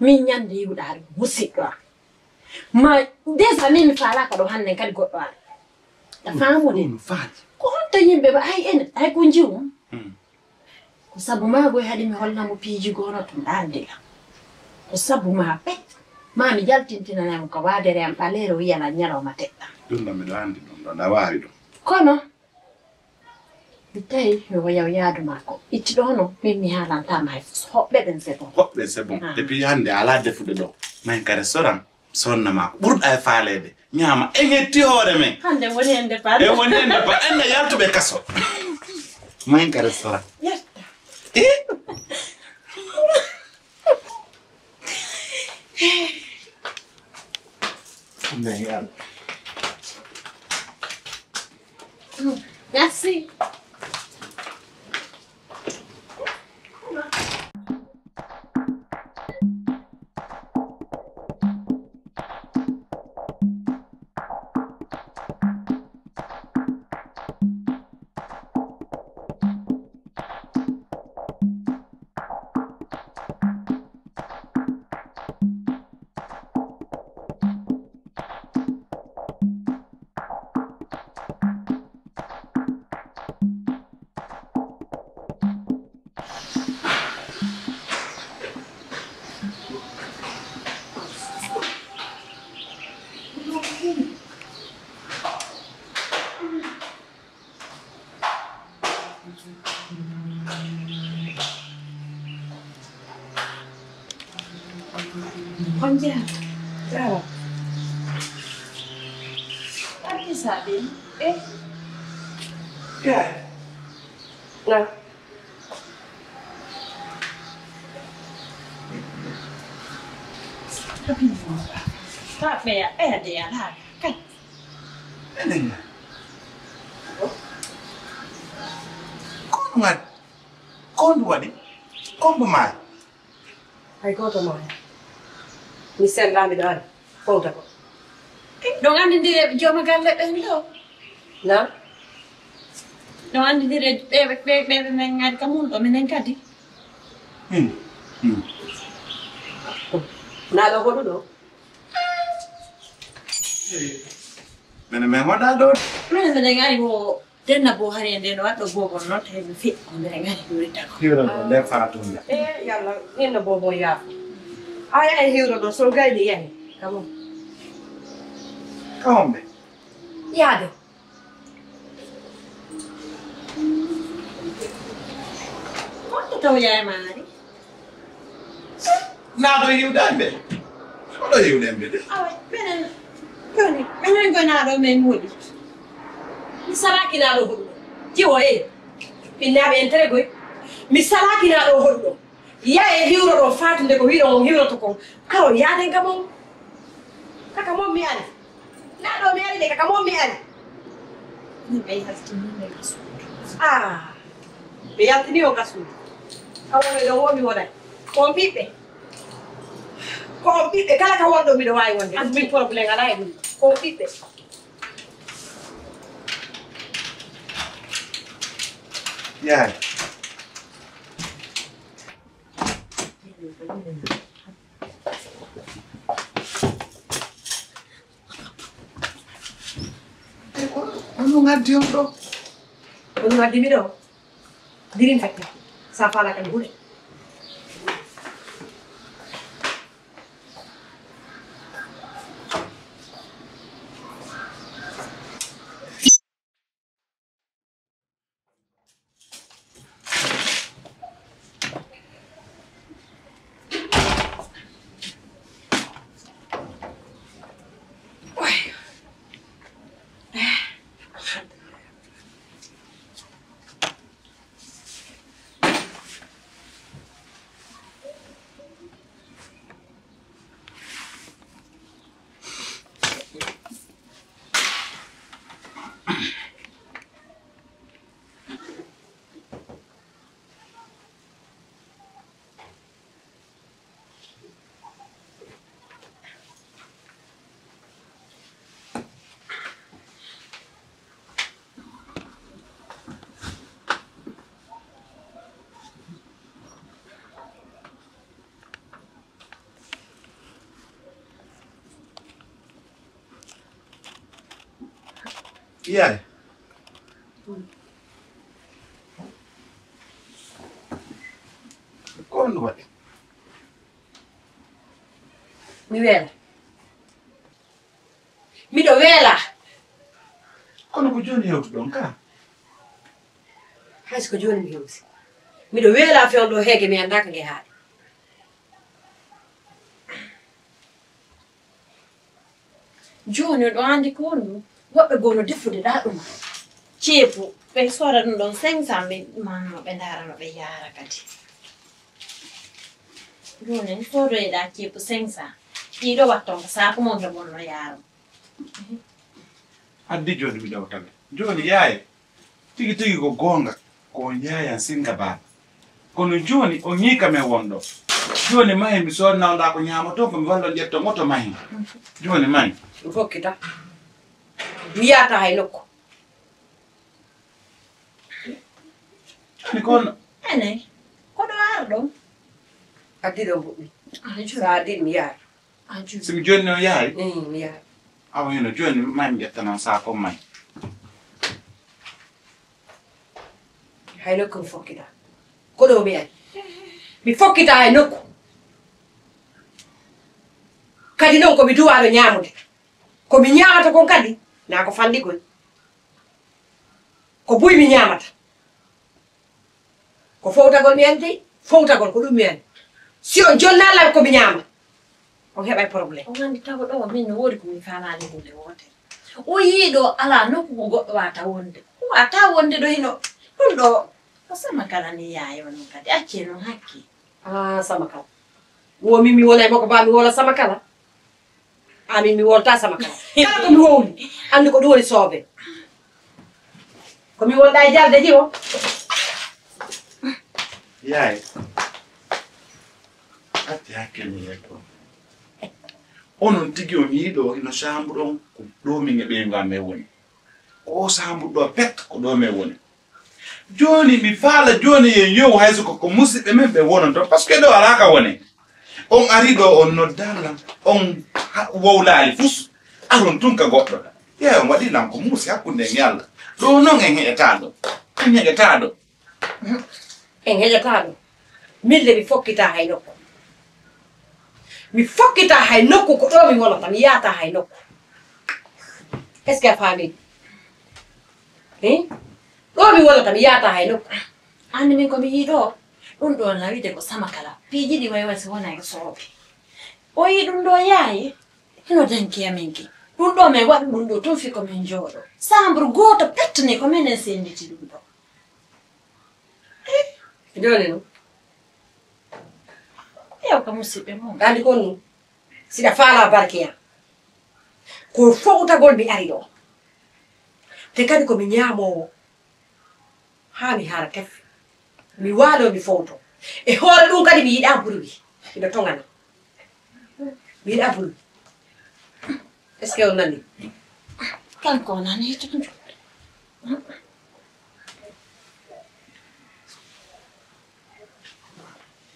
Min ñande yi'uɗaa ɗum, musiɗɗo am. Ma, déjà min mi faalaaka ɗo hannden kadi goɗɗo ara. A faamu de? Ɗum no faali. Ko honto yimɓe ba, ay en, ay ko njiwu. Hmm. Ko sabu maa goy haɗi mi holla mo piiji goono to ndaandi la. Ko sabu maa pet. Maa mi jaltintinanay mo ka waadere am ɓaleere o yiyana ñalawma teɗɗa. Ɗum ɗo miɗo anndi ɗum ɗo, nda waawi ɗum. Kono, Mi tawi mi woyaw yaadu maa ko itti ɗo no, min mi haalantaa ma hay fus. Hoɓɓe ɓen c'est bon. Hoɓɓe c'est bon. Ah. Et puis hannde a alaa defude ɗo. Mahin ka restaurant, sonna maa ko ɓurɗa e faaleede. Ñaama, en yetti hoore men. Hannde woni en départ. En woni en départ. En na yaltuɓe kaso. Mahin ka restaurant. Yetta. Eh? Merci. On jeyaa? Jaara. Addi sa ɓen. Eh. Yaay. Na. Taɓɓeya, ɓeya de alaa. Kay. Enen. Ko ɗum waɗi? Ko ndu waɗi? Ko mbo maayi? Hay gooto maayi. Mi senndaa, miɗo ari. Fowta ko. Ɗon anndindiri e jooma galle ɓen ɗo. Na? Ɗon anndindiri e ɓe, ɓe, ɓe, ɓe men ngari ka mun ɗo, minen kadi. Hmm. Hmm. Na ɗo hoɗu ɗo? Eh, mene men hoɗa ɗo. Mene, mene ngari wo Denna bo hari e nden waɗɗo bobon noon tawi mi feƴƴi mbiɗa ngari ɗuurita ko. Hiwra ɗo nder fatunde. E yalla hinno bobon yaafo. A yahi hiwro ɗo so gayni yahi. Kamo. Ka homɓe? Yaade. Honto taw yaay maari? Naa ɗo yiwde amɓe. Ko ɗo yiwde amɓe de. Awa, menen, joni, menen ko naa ɗo men woni. Mi salaaki naa ɗo hoɗuɗo. Jiwo e. Pinnaaɓe en tere goy. Mi salaaki naa ɗo hoɗuɗo. Yaa e hiwro ɗo faatude ko wiɗo on hiwroto kon. Karo yaaden kam on. Kaka mon mi ari. Naa ɗo mi ari de, kaka mon mi ari. Min ɓe yaltini min ka suudu. Ah. Ɓe yaltini on ka suudu. Ka wonɓe ɗo wo mi wonay. Ko on ɓiɓɓe. Ko on ɓiɓɓe. Kala ka wonɗo miɗo waawi wonde. Ɗum min problème alaa e ɗum. Ko on ɓiɓɓe. Yaay. Ko ɗum addi on ɗo? Ko ɗum addi mi ɗo? Dirin fekka. Sa fala kan huɗe. Yaay. Ko on waɗi? Mi weela. Miɗo weela. Kono ko jooni hewtuɗon ka? Hay so ko jooni mi hewti. Miɗo weela fewndo heege mi anndaa ko nge haaɗi. Jooni oɗo anndi ko woni ɗum? Woɓɓe goo no defude ɗaa ɗuma. Ceepu, ɓe sooda ɗum ɗon cinq cent mille, manno ɓe ndaara no ɓe yaara kadi. Jooni en soodoyɗaa ceepu cinq cent. Ɗiɗo watton ko saaku mon heɓon no yaaro. Addi jooni mi ɗewtaɓe. Jooni yaay. Tigi tigi ko goonga, ko on yaayan singa baaba. Kono jooni on yiika men won ɗo. Jooni mahi mi soodnawɗaa ko ñaamoton ko mi wallon ƴetton oto mahi. Jooni mahi. Mi fokkita. Mi yaata hay nokku. Ani ko on. Ene. Ko ɗo arɗo. Addi ɗo mbuɓɓi. Sa addi mi yaata. Si mi jooni noon yahay? Mm, mi yahay. Awa hino jooni ma mi ƴettanan saako may. Hay nokku mi fokkita. Ko ɗo mi ari. Mi fokkita hay nokku. Kadi noon ko mi duwaaɗo ñaamude. Ko mi ñaamata kon kadi, naa ko fanɗi koy. Ko buy mi ñaamata. Ko fowtagol mi anndi, fowtagol ko ɗum mi anndi. Si on jonnaa lam ko mi ñaama, on heɓay problème. On anndi tawa ɗo min no woodi ko min faalaani huunde wootere. O yii ɗo alaa nokku ko goɗɗo waata wonde. Ko waata wonde ɗo hino ɗum ɗo. Ko sama kala ni yaayo noon kadi accee noon hakkee. Ah, sama kala. Wo min mi wona e makko ba mi wona sama kala. Amin mi wolta sama kala. Kala ko mi wowli, anndi ko ɗum woni soobe. Ko mi wonda e jalde jiwo. Yaay. Atti hakkille e ko. Onon tigi on yiiɗo hino chambre on ko ɗo min e ɓeyngu am e woni. Ko chambre ɗo pet ko ɗo min woni. Jooni mi faala jooni yen yow hayso ko, ko musidɓe men ɓe wononto, parce que ɗo alaa ka woni. On ari ɗo on noddaala, on ha-, wowlaali fus, aron tun ka goɗɗo. Ƴeewa on waɗi lan ko muusi hakkunde en e Allah. Ɗo noon en heƴataa ɗo. En heƴataa ɗo. En heƴataa ɗo. Min le mi fokkitaa hay nokku. Mi fokkitaa hay nokku, ko ɗo mi wonata, mi yahataa hay nokku. Est-ce que a faamii? Hin? Ɗo mi wonata, mi yahataa hay nokku. Anndi min ko mi yii ɗo? Ɗum ɗo nawide ko Samakala. Piiji ɗi way way so wonaa e sooɓe. O yii ɗum ɗo yaaye. Hino danki amin ki. Ɗum ɗo min waɗu ɗum ɗo tun fii ko min jooɗo. Samburu gooto pettani ko minen sennditi ɗum ɗo. Eh, jooni non. Ew ka musidɓe mum. Gandi kon non. Siɗa faala barke an. Ko fowtagol mi ari ɗo. Te kadi ko mi ñaamoowo. Haa mi haara tef. Mi waaloo mi fowto. E hoore ɗum kadi mi yiɗaa burwi. Miɗo toŋana. Mi yiɗaa burwi. Est-ce que on nani? Kanko o nani tun.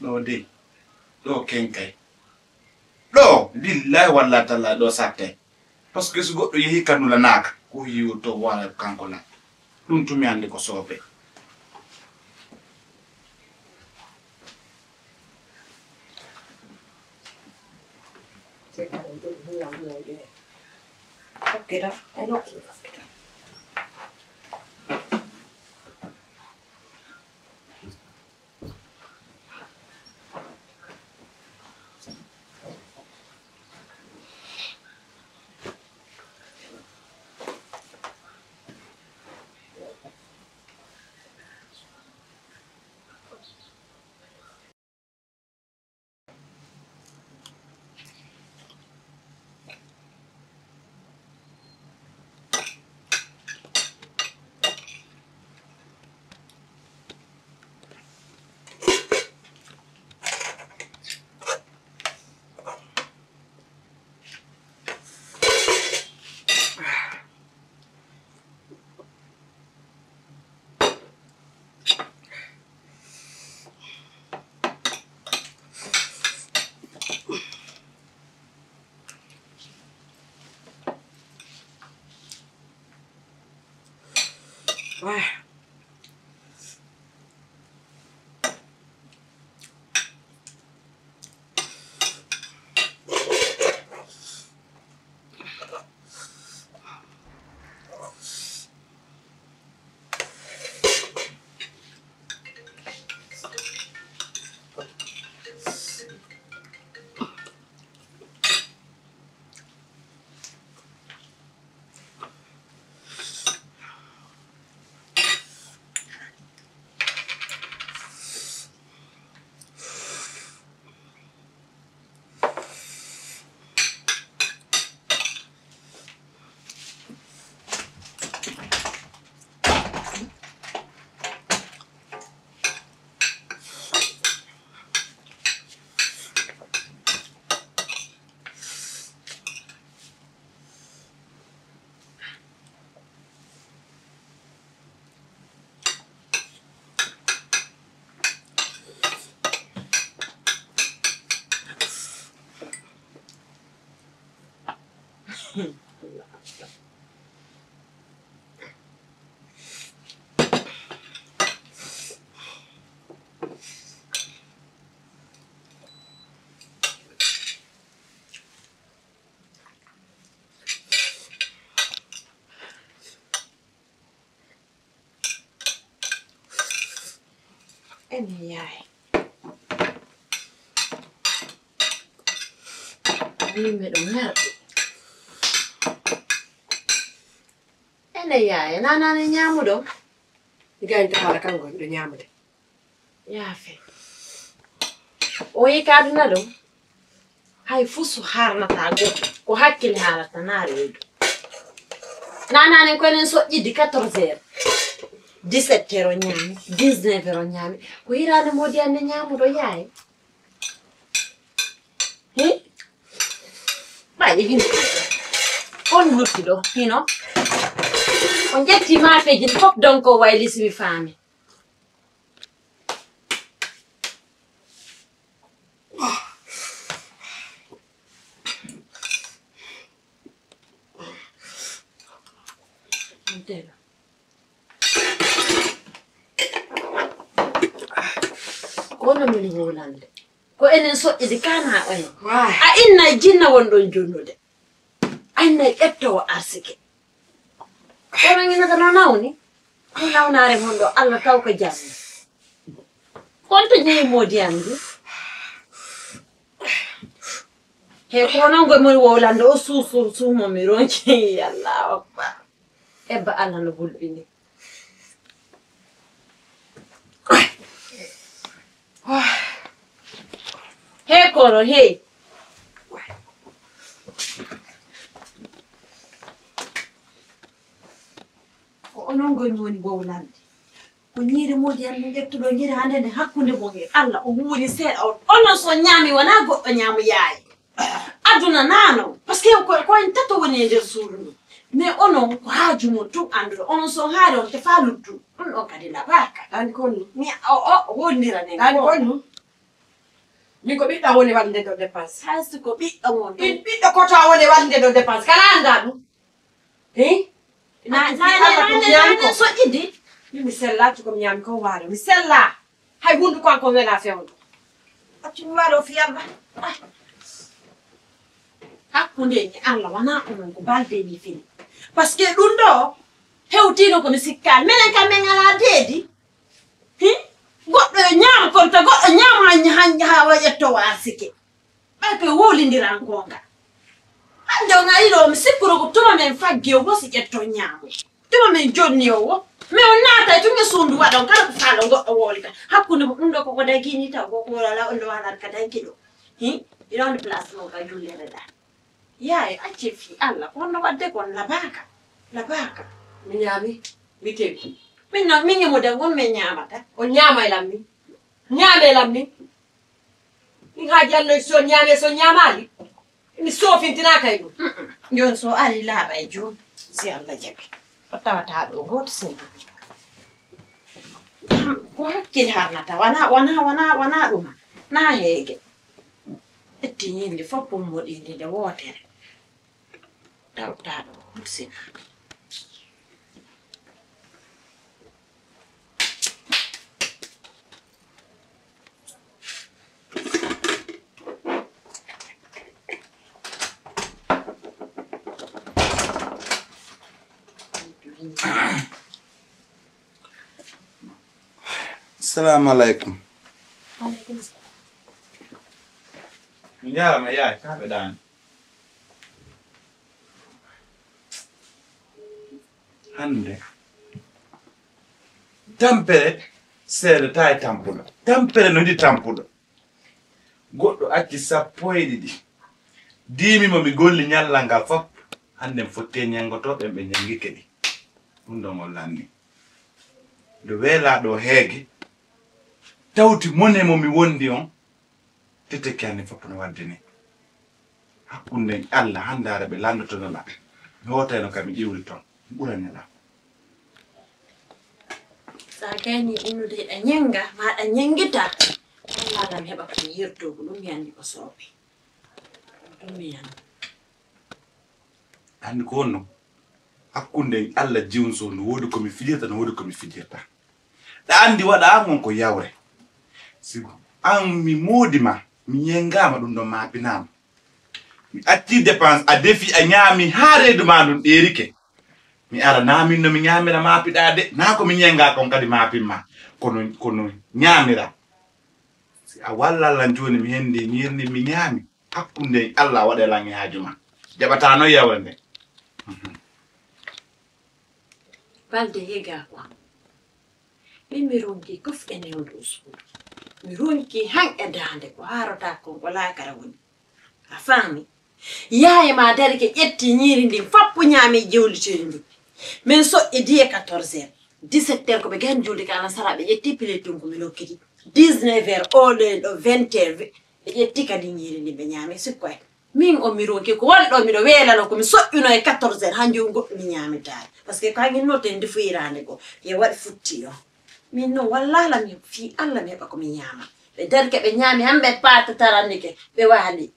Ɗo de. Ɗo kenkay. Ɗo, billahi walla talla ɗo satte. Parce que so goɗɗo yehi ka nulanaaka, ko yiwto wala kanko la. Ɗum tumi ande ko soobe. Ene yaay. Min miɗo ŋarɗi. Ene yaay, nanani ñaamuɗo. Gaynta haala kanko miɗo ñaamude. Yaafe. O yi ka aduna ɗum. Hay fuu so haarnataa goɗɗo, ko hakkille haalata, naa reedu. Naanaanen ko enen soƴƴidde quatorze heures, dix-sept heures o ñaami, dix-neuf heures o ñaami. Ko hiraande moodi annde ñaamuɗo yaay. Hi? Ɓay hino. On lutti ɗo, hino. O ƴetti maafeeji ɗi fof, donc o wayliti mi faami. Ntela. Famille wowlande. Ko enen soƴƴidi kana oya. A innay jinna won ɗon jonnude. A innay ƴettowo arsike. Kono inata no nawni. Ɗum nawnaare mon ɗo Allah taw ko jammi. Kon to jeyi moodi am ndi. He ko non ngoy mon wowlande o suusu suumo mi ronki. Allahu akbar. Ebba Allah no bulɓini. He kono he. Ko onon ngoni woni wowlande. Ko ñiiri moodi an min ƴettuɗo ñiiri hande nde hakkunde mon e Allah o wuuri seeɗa on. Onon so ñaami wona goɗɗo ñaamo yaayi. Aduna nano. Parce que ko ko en tato woni e nder suudu ndu. Mais onon ko haaju mon tun annduɗo. Onon so haari on tefa luttu. Ɗum ɗon kadi labaaka. An kon mi o o wondira nen. An kon min ko ɓiɗɗo woni waɗde ɗo dépense. Haysi ko ɓiɗɗo mon ɗum. Ɓiɗɗo koto woni waɗde ɗo dépense kala annda ɗum. Hi? Na na na na na soƴƴidi. Min mi sellaaki ko mi ñaami ko waalo mi sella. Hay hunduko an ko wela fewndo. Accu mi waalo fi yalla. Hakkunde ni Allah wana onon ko balde ni fini. Parce que ɗum ɗo hewtino ko mi sikkaani minen kam min alaa deedi. Hi? Goɗɗo e ñaama kon ta goɗɗo ñaama hanña hanña haa wa ƴetto waasike. Ɓay koye wowlindiran goonga. Hannde on ari ɗo mi sikkuro ko tuma men faggi o wosi ƴetto ñaamo. Tuma men jonni o wo. Mais on naatay tun e suundu waɗon kala ko faalo goɗɗo wowlita. Hakkunde mo ɗum ɗo koko dagini taw ko ko wala on ɗo walan ka danki ɗo. Hi? Iɗon place mo ka jullere ɗa. Yaye acce fi Allah ko honno waɗde kon labaaka. Labaaka. Mi ñaami mi tewi. Min no min e mo dangon min ñaamata. On ñaama e lammi. Ñaame lammi. Min haaji Allah so ñaame so ñaamaali. Mi soofintinaaka e ɗum. Jooni so ari laaɓa e joom si Allah jaɓi. O tawata ɗo gooto sey. Ko hakkil harnata wana wana wana wana ɗuma na heege. Etti ñinde fof pummoɗinde nde wootere. Tawtaɗo hursina. Assalamu alaikum. Alaikum salam. Mi jarama yaay ka ɓe ɗaani. Hannde tampere seedata e tampuɗo tampere no yiɗi tampuɗo. Goɗɗo acci sappo e ɗiɗi diimi mo mi golli ñallal ngal fof. Hannde mi fotti e ñanngotooɓe ɓe ñanngike ɗi. Ɗum ɗo ngol lanni nde weelaaɗo heege tawti mone mo mi wondi on. Tete kiyani fof no waddini hakkunde Allah hanndaare ɓe lanndotonola mi hootayno kam mi ƴiwri toon mi ɓuranila. Sa gayni innude ɗa ñenga ma ɗa ñengita. Allalam heɓa ko mi yertogo ɗum mi anndi ko sooɓe. Ɗum mi anndi. Anndi ko wonno hakkunde Allah jiwnsoo no woodi ko mi fijirta no woodi ko mi fijirta. Ɗa anndi waɗa an on ko yawre. Si an mi moodi ma mi ñengaama ɗum ɗon maapinaama. Mi acci dépense a defi a ñaami haa reedu ma ndun ɗeerike. Mi ara naa min no mi ñaamira maapiɗaa de naa ko mi ñengaa kon kadi maapin ma. Kono kono ñaamira. Si a walla lan jooni mi hendi ñiirni mi ñaami. Hakkunde Allah waɗa lan e haaju ma. Jaɓataa noon yawre nde. Balde hegaa ko am. Min mi ronki kof e newdo suudu. Mi ronki han e daande ko haarota kon ko laakara woni. A faami? Yaaye ma darike ƴetti ñiiri ndin fappu ñaami jewlitiri ndin. Min soƴƴi diye quatorze heures. Dix-sept heures ko ɓe gen julde ka alasara ɓe ƴetti piletum ko mi lokkiti. Dix-neuf heures o ɗen ɗo vingt heures ɓe ƴetti kadi ñiiri ndin ɓe ñaami sikkoye. Min o mi ronki ko woni ɗo miɗo weelano ko mi soƴƴuno e quatorze heures hanjum goɗɗum mi ñaamitaare parce que ko hangin note ndefoyiraande ko ye waɗi futti o. Min noon wallala mi fii Allah mi heɓa ko mi ñaama. Ɓe darke ɓe ñaami han ɓe paata tarannike ɓe waali.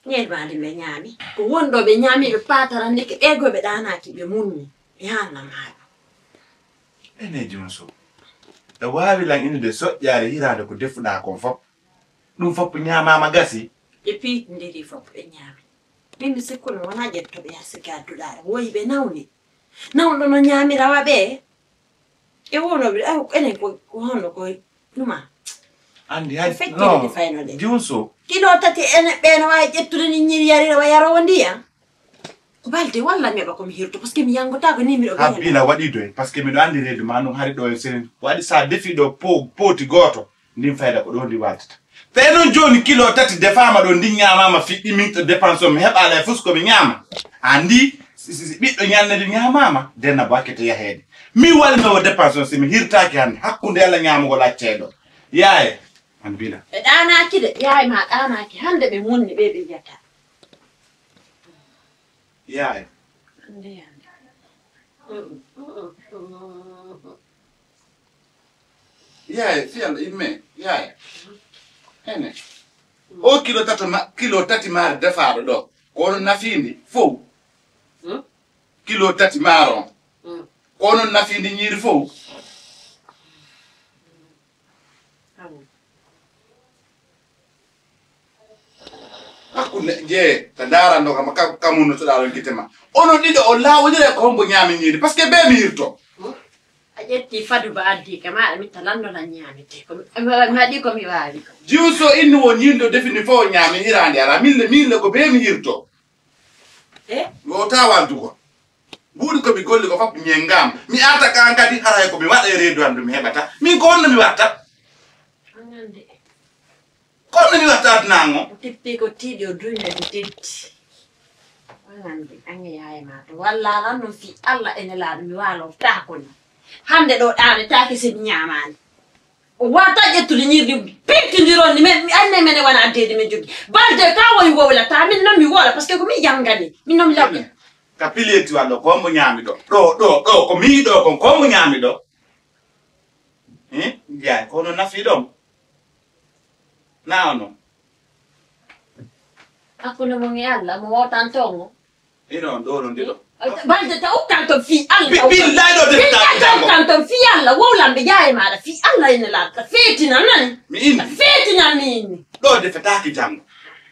Ñeebaali ɓe ñaami ko woni ɗo ɓe ñaami ɓe paata tarannike ɓe goy ɓe ɗaanaaki ɓe munni mi haalna maaɗa. Ene jonso. Ɗo waawi lan innude soƴƴaare hiraande ko defuɗaa kon fof. Ɗum fof ñaamaama gasi. Ɓe piitindiri fof ɓe ñaami. Min mi sikkuno wonaa ƴettuɓe haa si gadduɗaa. Woyi ɓe nawni. Nawɗo no ñaamira wa ɓe. E wonooɓe aw enen ko ko honno ko numa. Andi hay feccere no fayno de. Junso. Kilo tati ene ɓe no waawi ƴettude ni ñiiri yarira wa yarowo ndiyam. Balde walla mi heɓa ko mi hirto parce que mi yangotaako ni miɗo ha bila waɗi doy parce que miɗo andi reedu ma ɗum hari ɗo e senen waɗi sa defi ɗo po- pooti gooto ndin fayda ko ɗo ndi waltata tawi noon jooni kilo tati defaama ɗo ndin ñaamaama fiɗɗi min to dépense o mi heɓaala e fus ko mi ñaama andi si- si- si ɓiɗɗo ñande nde ñaamaama denna bakete yaheede min walino o dépense o si mi hirtaaki hannde hakkunde yalla ñaamugol accee ɗo yaaye an bila ɓe ɗaanaaki de yaay ma ɗaanaaki hannde ɓe munni ɓe ɓe yiyata Yaay. Yaay fiyal imme yaay. Ene. O kilo tato ma kilo tati maari defaaɗo ɗo. Ko ono nafiindi fow. Kilo tati maaro on. Ko ono nafiindi ñiiri fow. Hakkunde jeye ta ndaranno kam kamunno to ɗaɗon gite ma onon ɗiɗo on lawodira ko hombo ñami ñiiri parce que be mi yirto a ƴetti fadu ba addi ka maɗa mi talanno lan ñamite ko mi waɗi ko mi wawi jiw so inni won yindo defini fo ñami hirande ara mille mille ko be mi yirto e wo tawantu ko Buuɗi ko mi golli ko fof ñengam. Mi arta kan kadi haray ko mi waɗa e reedu am ɗum heɓata. Min ko honno mi watta? Ko honno mi watta adunango? O teppi ko tiiɗi o duyna mi teddi. Wangande ange yaye ma to walla lan non fi Allah ene laaɗo mi walo tako ni. Hande ɗo ɗaane taki si mi ñamani. O wata ƴettude ñirɗi pintindiron ni men mi anne mene wona addeede men joggi balde ka woyi wowlata min noon mi woola parce que ko min yanngani min noon mi lawƴa ka pileti wallo ko mbo ñaami ɗo ɗo ɗo ɗo ko miyi ɗo kon ko mbo ñaami ɗo jeeyi kono nafi ɗon na ono hakkunde mon e allah mo wowtanto mo Ina on ɗo no ndiɗo. Balde ta ukkan ton fii Allah. Billahi ɗo defta jango. Ukkan ton fii Allah wowlan ɓe jaaye maɗa fii Allah ene laata fetina nani. Mi inni. Fetina mi inni. Ɗo defetaki jango.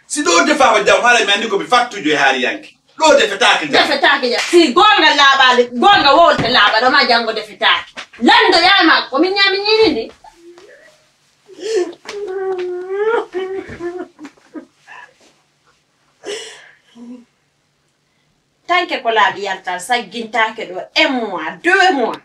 Si ɗo defama jango haala mi andi ko mi fattujo e haariyanke. Ɗo defetaki jango. Defetaki jango. Si gonga laaɓali gonga wowlte laaɓa ɗo ma jango defetaki. Lando yaye ma ko min ñami ñini ndi. Tanke ko laaɓi yaltal saggintaake ɗo un mois deux mois.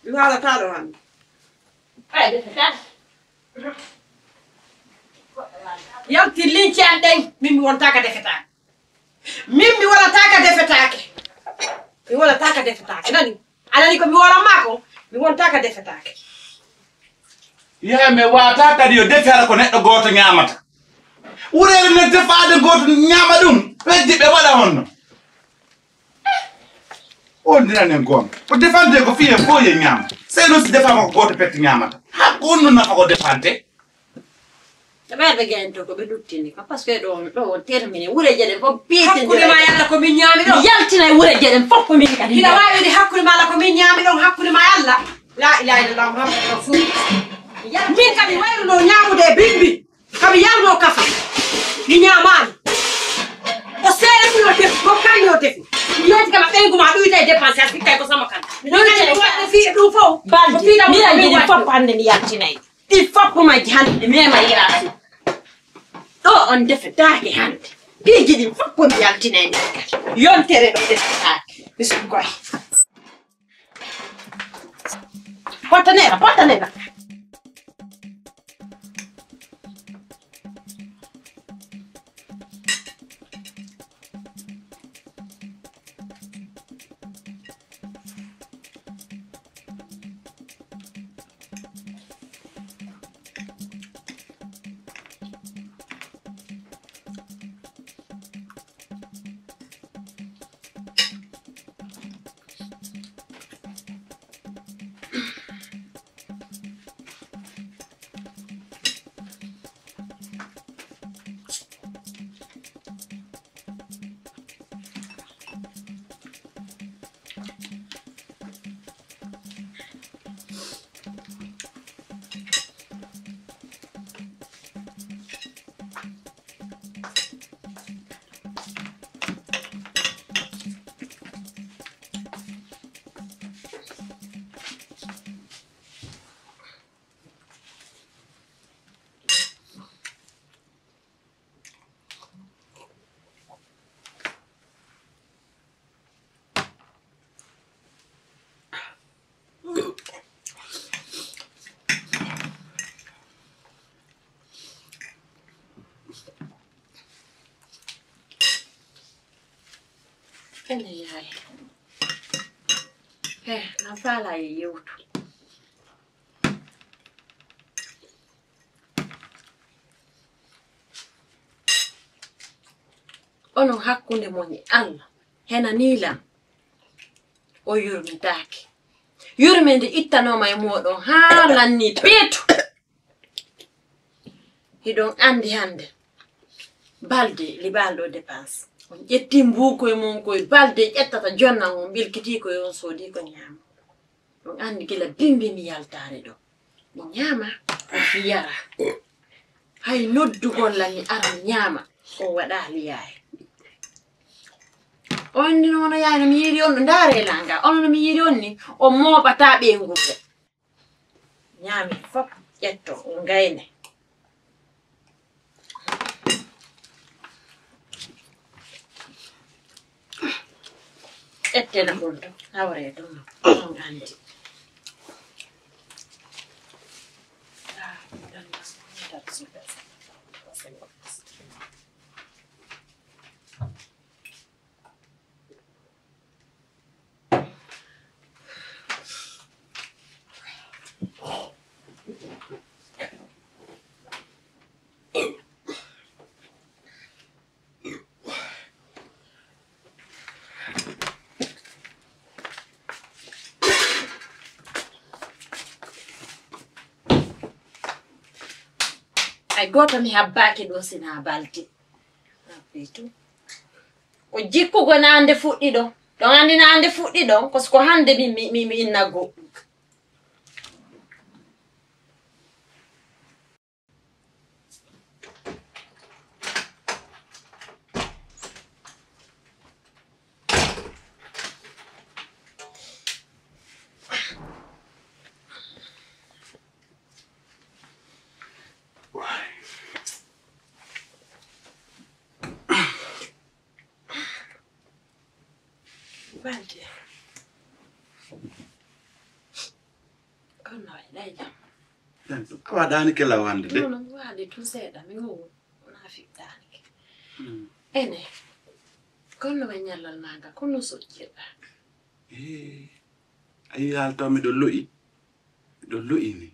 Mi waalata ɗo hannde. Yalti linci an ɗen min mi wontaka defetaake. Min mi wonata ka defetaake. Mi wonata ka defetaake nani? A nani ko mi wonanma ko? Mi wonta ka defetaake. Yaha mi wata kadi yo defi hara ko neɗɗo gooto ñaamata. Wureede nden defaade gooto ñaama ɗum, weddi ɓe waɗa honno? On ndiranen goonga. Ko defante ko fiye fof ye ñaama. Sey noon si defaama ko gooto pette ñaamata. Hakko on no nafa ko defante. Ɓeɓe ɓe gento ko ɓe luttini ko parce que ɗo ɗo on termine wureje ɗen fof piitinde hakkude ma yalla ko min ñaami ɗo yaltina e wureje ɗen fof ko min kadi hiɗa wawi wide hakkude ma alla ko min ñaami ɗon hakkude ma alla la ilaha illallah muhammadu rasul min kadi wayruno ñamude e bimbi kami yarno kafa mi ñamani ko seeɗa ɗum o defi ko kanni o defi mi yewti kama ɓeygu ma ɗuyta e dépense a sikkay ko sama kan mi ɗon kadi waɗde fi e ɗum fof ko fiɗa mira jiɗi fof hande mi yaltinayi Ɗi foppo majji hannde ɗi mema yaasin. Ɗo on defetaake hannde. Piiji ɗin foppo mi yaltinay nder kadi. Yontere ɗo defetaake. Bismillah. Pottanera, pottanera. Ene yaay. He, na faala e yewtu. Onon hakkunde mon e Allah, henanii lan, o yurmitaake. Yurmeende ittanooma e mooɗon haa lannii peetu. Hiɗon anndi hannde, Balde liɓaali ɗoo dépense. On ƴettii mbuukoy mon koy, Balde ƴettata jonnal, on ɓilkitii koy, on soodii ko ñaama. On anndi gila bimbi mi yaltaare ɗoo. Mi ñaama, mi yara. Hay noddugol lan mi ara mi ñaama, on waɗaali yaay. On ni noon yaay no mi yiiri on, ndaaree langa, on no mi yiiri on ni, on mooɓataa ɓeynguure. Ñaami fof, ƴetto, ngayne. Ƴettena ɗum to, hawre ɗum, on anndi. Ah, ɗum ɗon, ɗum ɗon, ɗum ɗon. Hay gooto mi habbaaki ɗo, sinaa Balde. Rabbi tu. Ko jikkugo na ande fuɗɗi ɗon. Ɗon andi na ande fuɗɗi ɗon. Ko, ko hande mi, mi, mi, mi inna goɗɗum. Balde. Kono waɗay jam. Awa ɗaani ke lawande de. Nono, mi waali tun seeɗa, mi ngo wona fiɓɗaani ke. Mm. Ene, kono ɓe ñallal ma nga, kono soccirɗa. Eh, a yi haal taw miɗo lo'i. Miɗo lo'i ni.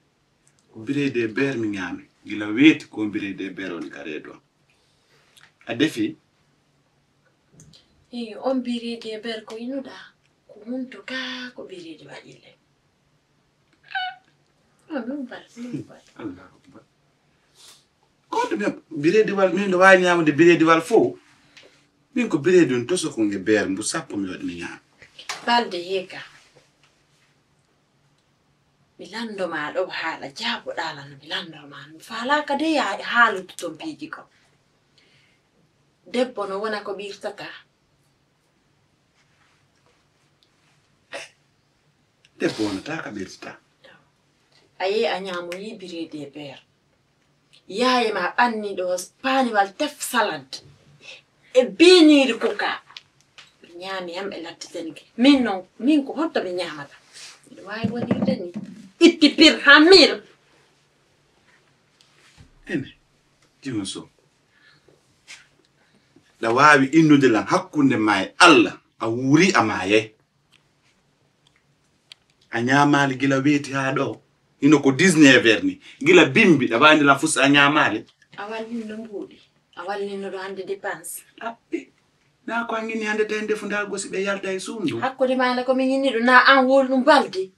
Ko biredi e beer mi ñaami. Gila weeti ko biredi e beer woni ka reedu am. A defi? Eyi, on biredi e beer ko inuɗa, ko hunto ka ko biredi waɗi le. Ah, min bal, min bal. Allahu Akbar. Ko to mi biredi wal, min no waawi ñaamude biredi wal fof. Min ko biredi on toso ko nge beer mbu sappo mi waɗi mi ñaama. Balde heeka. Mi lanndo ma ɗo haala jaaboɗaa lan, mi lanndo ma. Mi faalaaka de ya haalude ton piiji ko. Debbo no wona ko ɓirtata. Debbo wonata ka ɓirtata. A yehi a ñaamoyi biredi e beer. Yaaye ma ɓanni ɗo paaniwal tef salad. E biiniiri kuka. Ɓe ñaami han ɓe lattitani ke. Min non, min ko hotto ɓe ñaamata. Miɗo waawi wonirde ni. Itti pir ha mil. Ene, Jiwon Sow. Ɗa waawi innude lan hakkunde ma e Allah, a wuuri a maayay. A ñaamaali gila weeti haa ɗo. Hino ko dix-neuf heures ni. Gila bimbi, ɗa waawi lan fusi a ñaamaali. A wallinno mbuuɗi. A wallinno ɗo hannde dépense. Aɓɓe. Naa ko an inni hannde tawi ndefu ndaa gosi ɓe yalta e suundu. Hakkunde maana ko min inni ɗum, naa an wowlu ɗum Balde.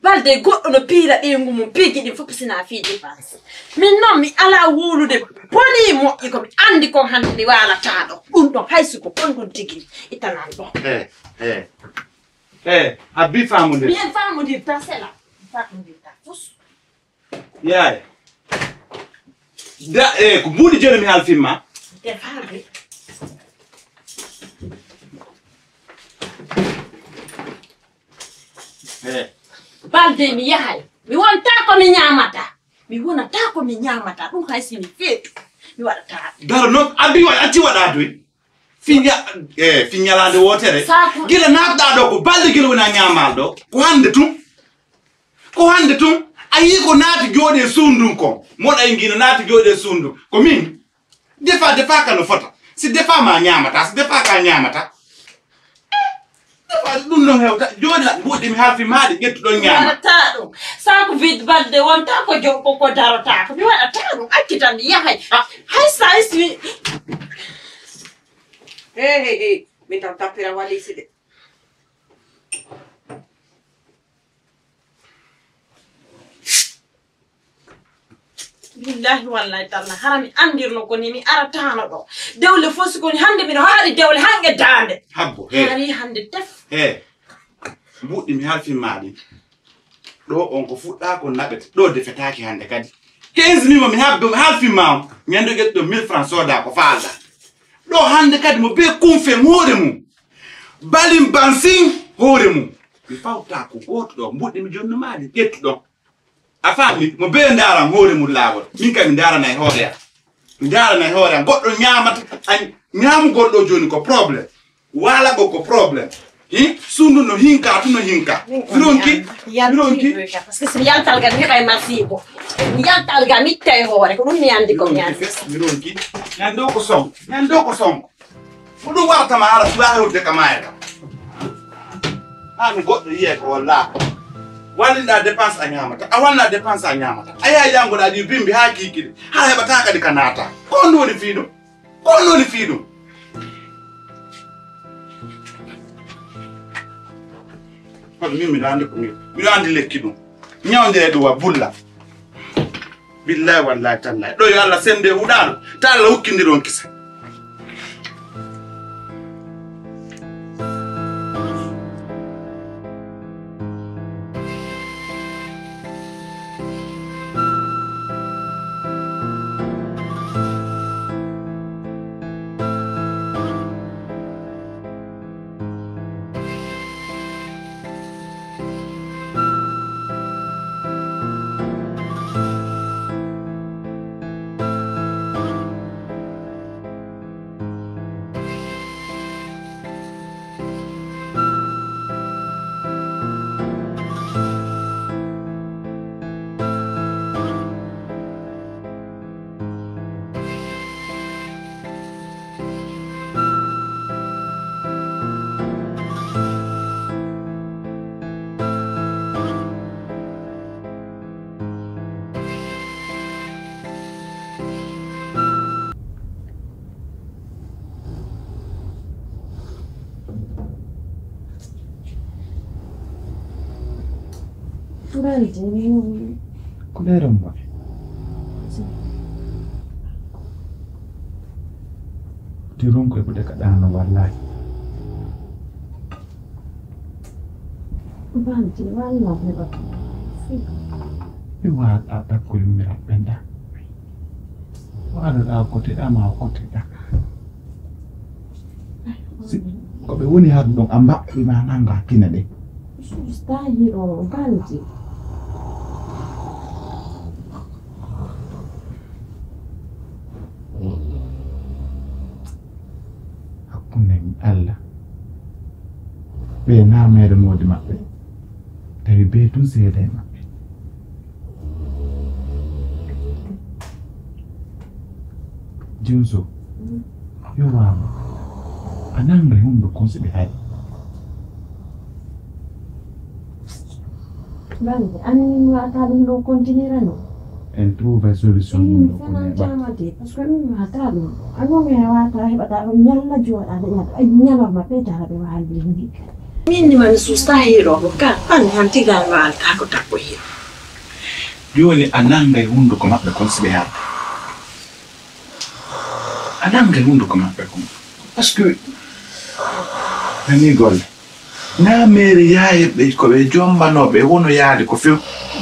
Balde goɗɗo no piira ɓeyngu mum, piiji ɗin fof sina fii dépense. Min noon mi alaa wowlude bonii moƴƴi ko mi anndi kon hannde mi waalataa ɗo. Ɗum ɗon hay suko kon ɗon tigi ittanan ɗo. Eh, eh. Eh, a bi famude. Bien famude ta sela. Famude ta fus. Yaay. Da, eh, ko buuɗi jooni mi halfin ma. Te famude. Eh. Balde mi yahay. Mi wonta ko mi ñaamata. Mi wonata ko mi ñaamata. Ɗum hay si mi feetu. Mi waɗata. Daro noon, abi wa-, acci waɗa doy. Fi ña-, eh, fi ñalaande wootere. Saku. Gila naatɗa ɗo ko balde gila wona ñaamal ɗo. Ko hannde tun. Ko hannde tun. A yii ko naati jooɗe suundun kon. Moɗa e ngino naati jooɗe suundu. Ko min. Defa, defa ka no fota. Si defa ma ñaamata, si defa ka ñaamata. Defa ɗum no hewta. Jooɗi la, mbuɗi mi halfi maaɗi, ƴettu ɗon ñaama. Yarata ɗum. Saku vide balde wonta ko jo-, ko, ko darota ko. Mi waɗata ɗum, acci tan mi yahay. Ah. Hay sa ismi. Hey, hey, hey. Min tan tappira walisi de. Billahi wallahi talla, hara mi andirno ko ni mi aratano ɗo. Dewle fosi ko ni hande mino haari dewle hange dande. Habbo, he. Haari hande tef. He. Mbuɗɗi mi halfin ma ɗin. Ɗo on ko fuɗɗa ko naɓete. Ɗo defetaaki hande kadi. Quinze mille mo mi habbo, mi halfin ma on. Ñande ƴetto mille francs soda ko faalɗa. Ɗo hande kadi mo be kumfe hoore mum. Balin bansin hoore mum. Mi fawta ko gooto ɗo. Mbuɗɗi mi jonno ma ɗin. Ƴettu ɗon. A faami? Mo bee ndaaran hoore mum laawol. Min kay mi ndaarana e hoore am. Mi ndaarana e hoore am. Goɗɗo ñaamata, a ñaamugol ɗo jooni ko problème. Waalagol ko problème. Hi? Suudu no hinka, tu no hinka. Mi ronki, mi ronki. Parce que si mi yaltal ga mi heɓay masiibo. Mi yaltal ga mi itta e hoore. Ko ɗum mi anndi ko mi anndi. Mi ronki. Ñande o ko sonko. Ñande o ko sonko. Ko ɗum warata ma ala suwa hewde ka maaya kam. Haa mi goɗɗo yiyay ko wallaa. Wallinɗa dépense a ñaamata. A walla dépense a ñaamata. A yaha yangoɗa ɗi bimbi haa kiikiɗe. Haa heɓata kadi ka naata. Ko on woni fii ɗum? Ko on woni fii ɗum? Kono min miɗo anndi ko mi, miɗo anndi lekki ɗum. Ñawde e ɗum wa bulla. Billahi wallahi tallahi. Ɗo yo Allah sende huɗaɗo. Ta Allah hukkindiron kisa. Ko ɗeeɗo mbaɗi. Ti ronko e buɗe ka ɗaano wallahi. Banti, walla heɓa. Mi waɗa ɗakko yummiraɓe nda. Waɗoɗa koteɗa ma o koteɗa. Si, ko ɓe woni har ɗon a mbaɓɓi ma nanga kina ɗe. Ustahiro banti. Hakkunde Allah. Ɓe na meere moodi maɓɓe. Tawi be tun seede e maɓɓe. Jinso, yo waama. A nanga hunduko si ɓe hari. Bande, an min wata ɗum ɗo continuer no. En trouve solution ɗum ɗo ko neɓa. Parce que min wata ɗum. Ano mi wata heɓata ko ñalla joɗade ñalla. Ay ñalla ma ɓe tara ɓe waali. Min ni man susta hiro ko ka an han tigal ma an ta ko takko hiro. Joni a nangay hunduko maɓɓe kon si ɓe harde. A nangay hunduko maɓɓe kon. Parce que nani golle. Na meere yaaye ɓe ko ɓe jombanooɓe wono yaade ko few.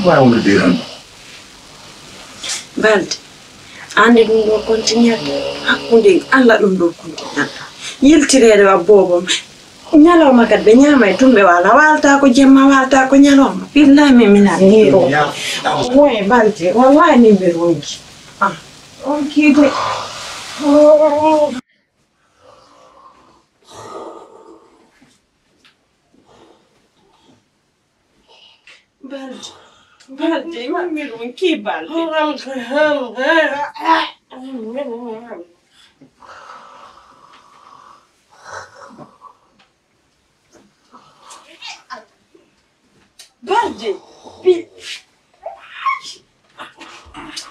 Waawi wondude e ɗum. Balde, annde ɗum ɗo konti ñande hakkunde Allah ɗum ɗo konti ñande. Yiltireede wa boobom. Ñalawma kadi ɓe ñaama e tun ɓe waala. Waalta ko jemma, waalta ko ñalawma. Billahi min minaa miiro. Woye Balde, wallahi min ɓe ronki. Ah, ronki de. Balde, Balde, min mi ronki Balde. Balde, bi-,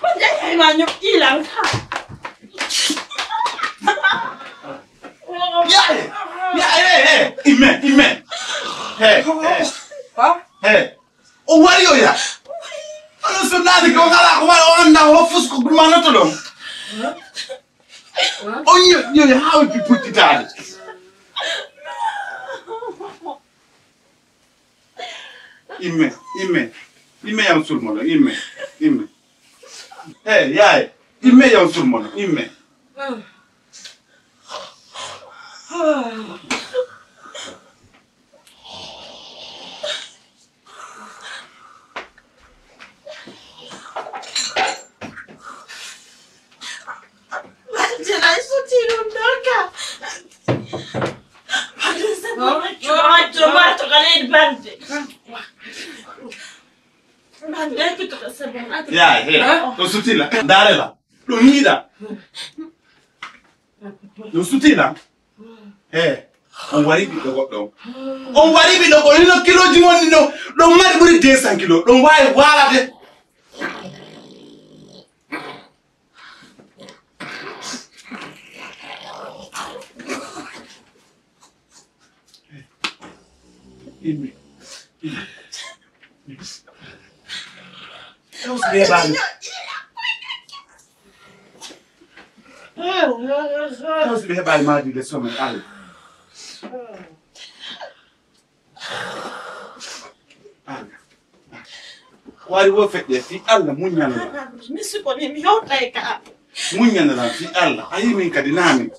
Balde, ay ma ñoom ilan ka. Ya, ya, eh, eh, imme, imme. He, he. Ha? He. O wari o ya. Ono so naati ko ngala ko wala o anda o fus ko gulma no to ɗon. O yo, yo, yo, how to put it out? Imme, imme, imme yam sulmono, imme, imme. Hey, yaay, imme yam sulmono, imme. Ya, he, ɗo sutila. Ndaare la. Ɗo yiiɗa. Ɗo sutila. He, on wari ɓiɗɗo goɗɗo. On wari ɓiɗɗo goɗɗo. Hino kilooji wonni ɗo. Ɗon mari ɓuri deux cents kilos. Ɗon waawi waalade. Immi. Immi. Tawsi ɓe heɓaali. Tawsi ɓe heɓaali maadi le sommet, Allah. Allah. Ko waɗi wo feƴƴe fii Allah muññano lan. Mi siko ni mi hewtay ka. Muññano lan fii Allah. A yii min kadi naa min.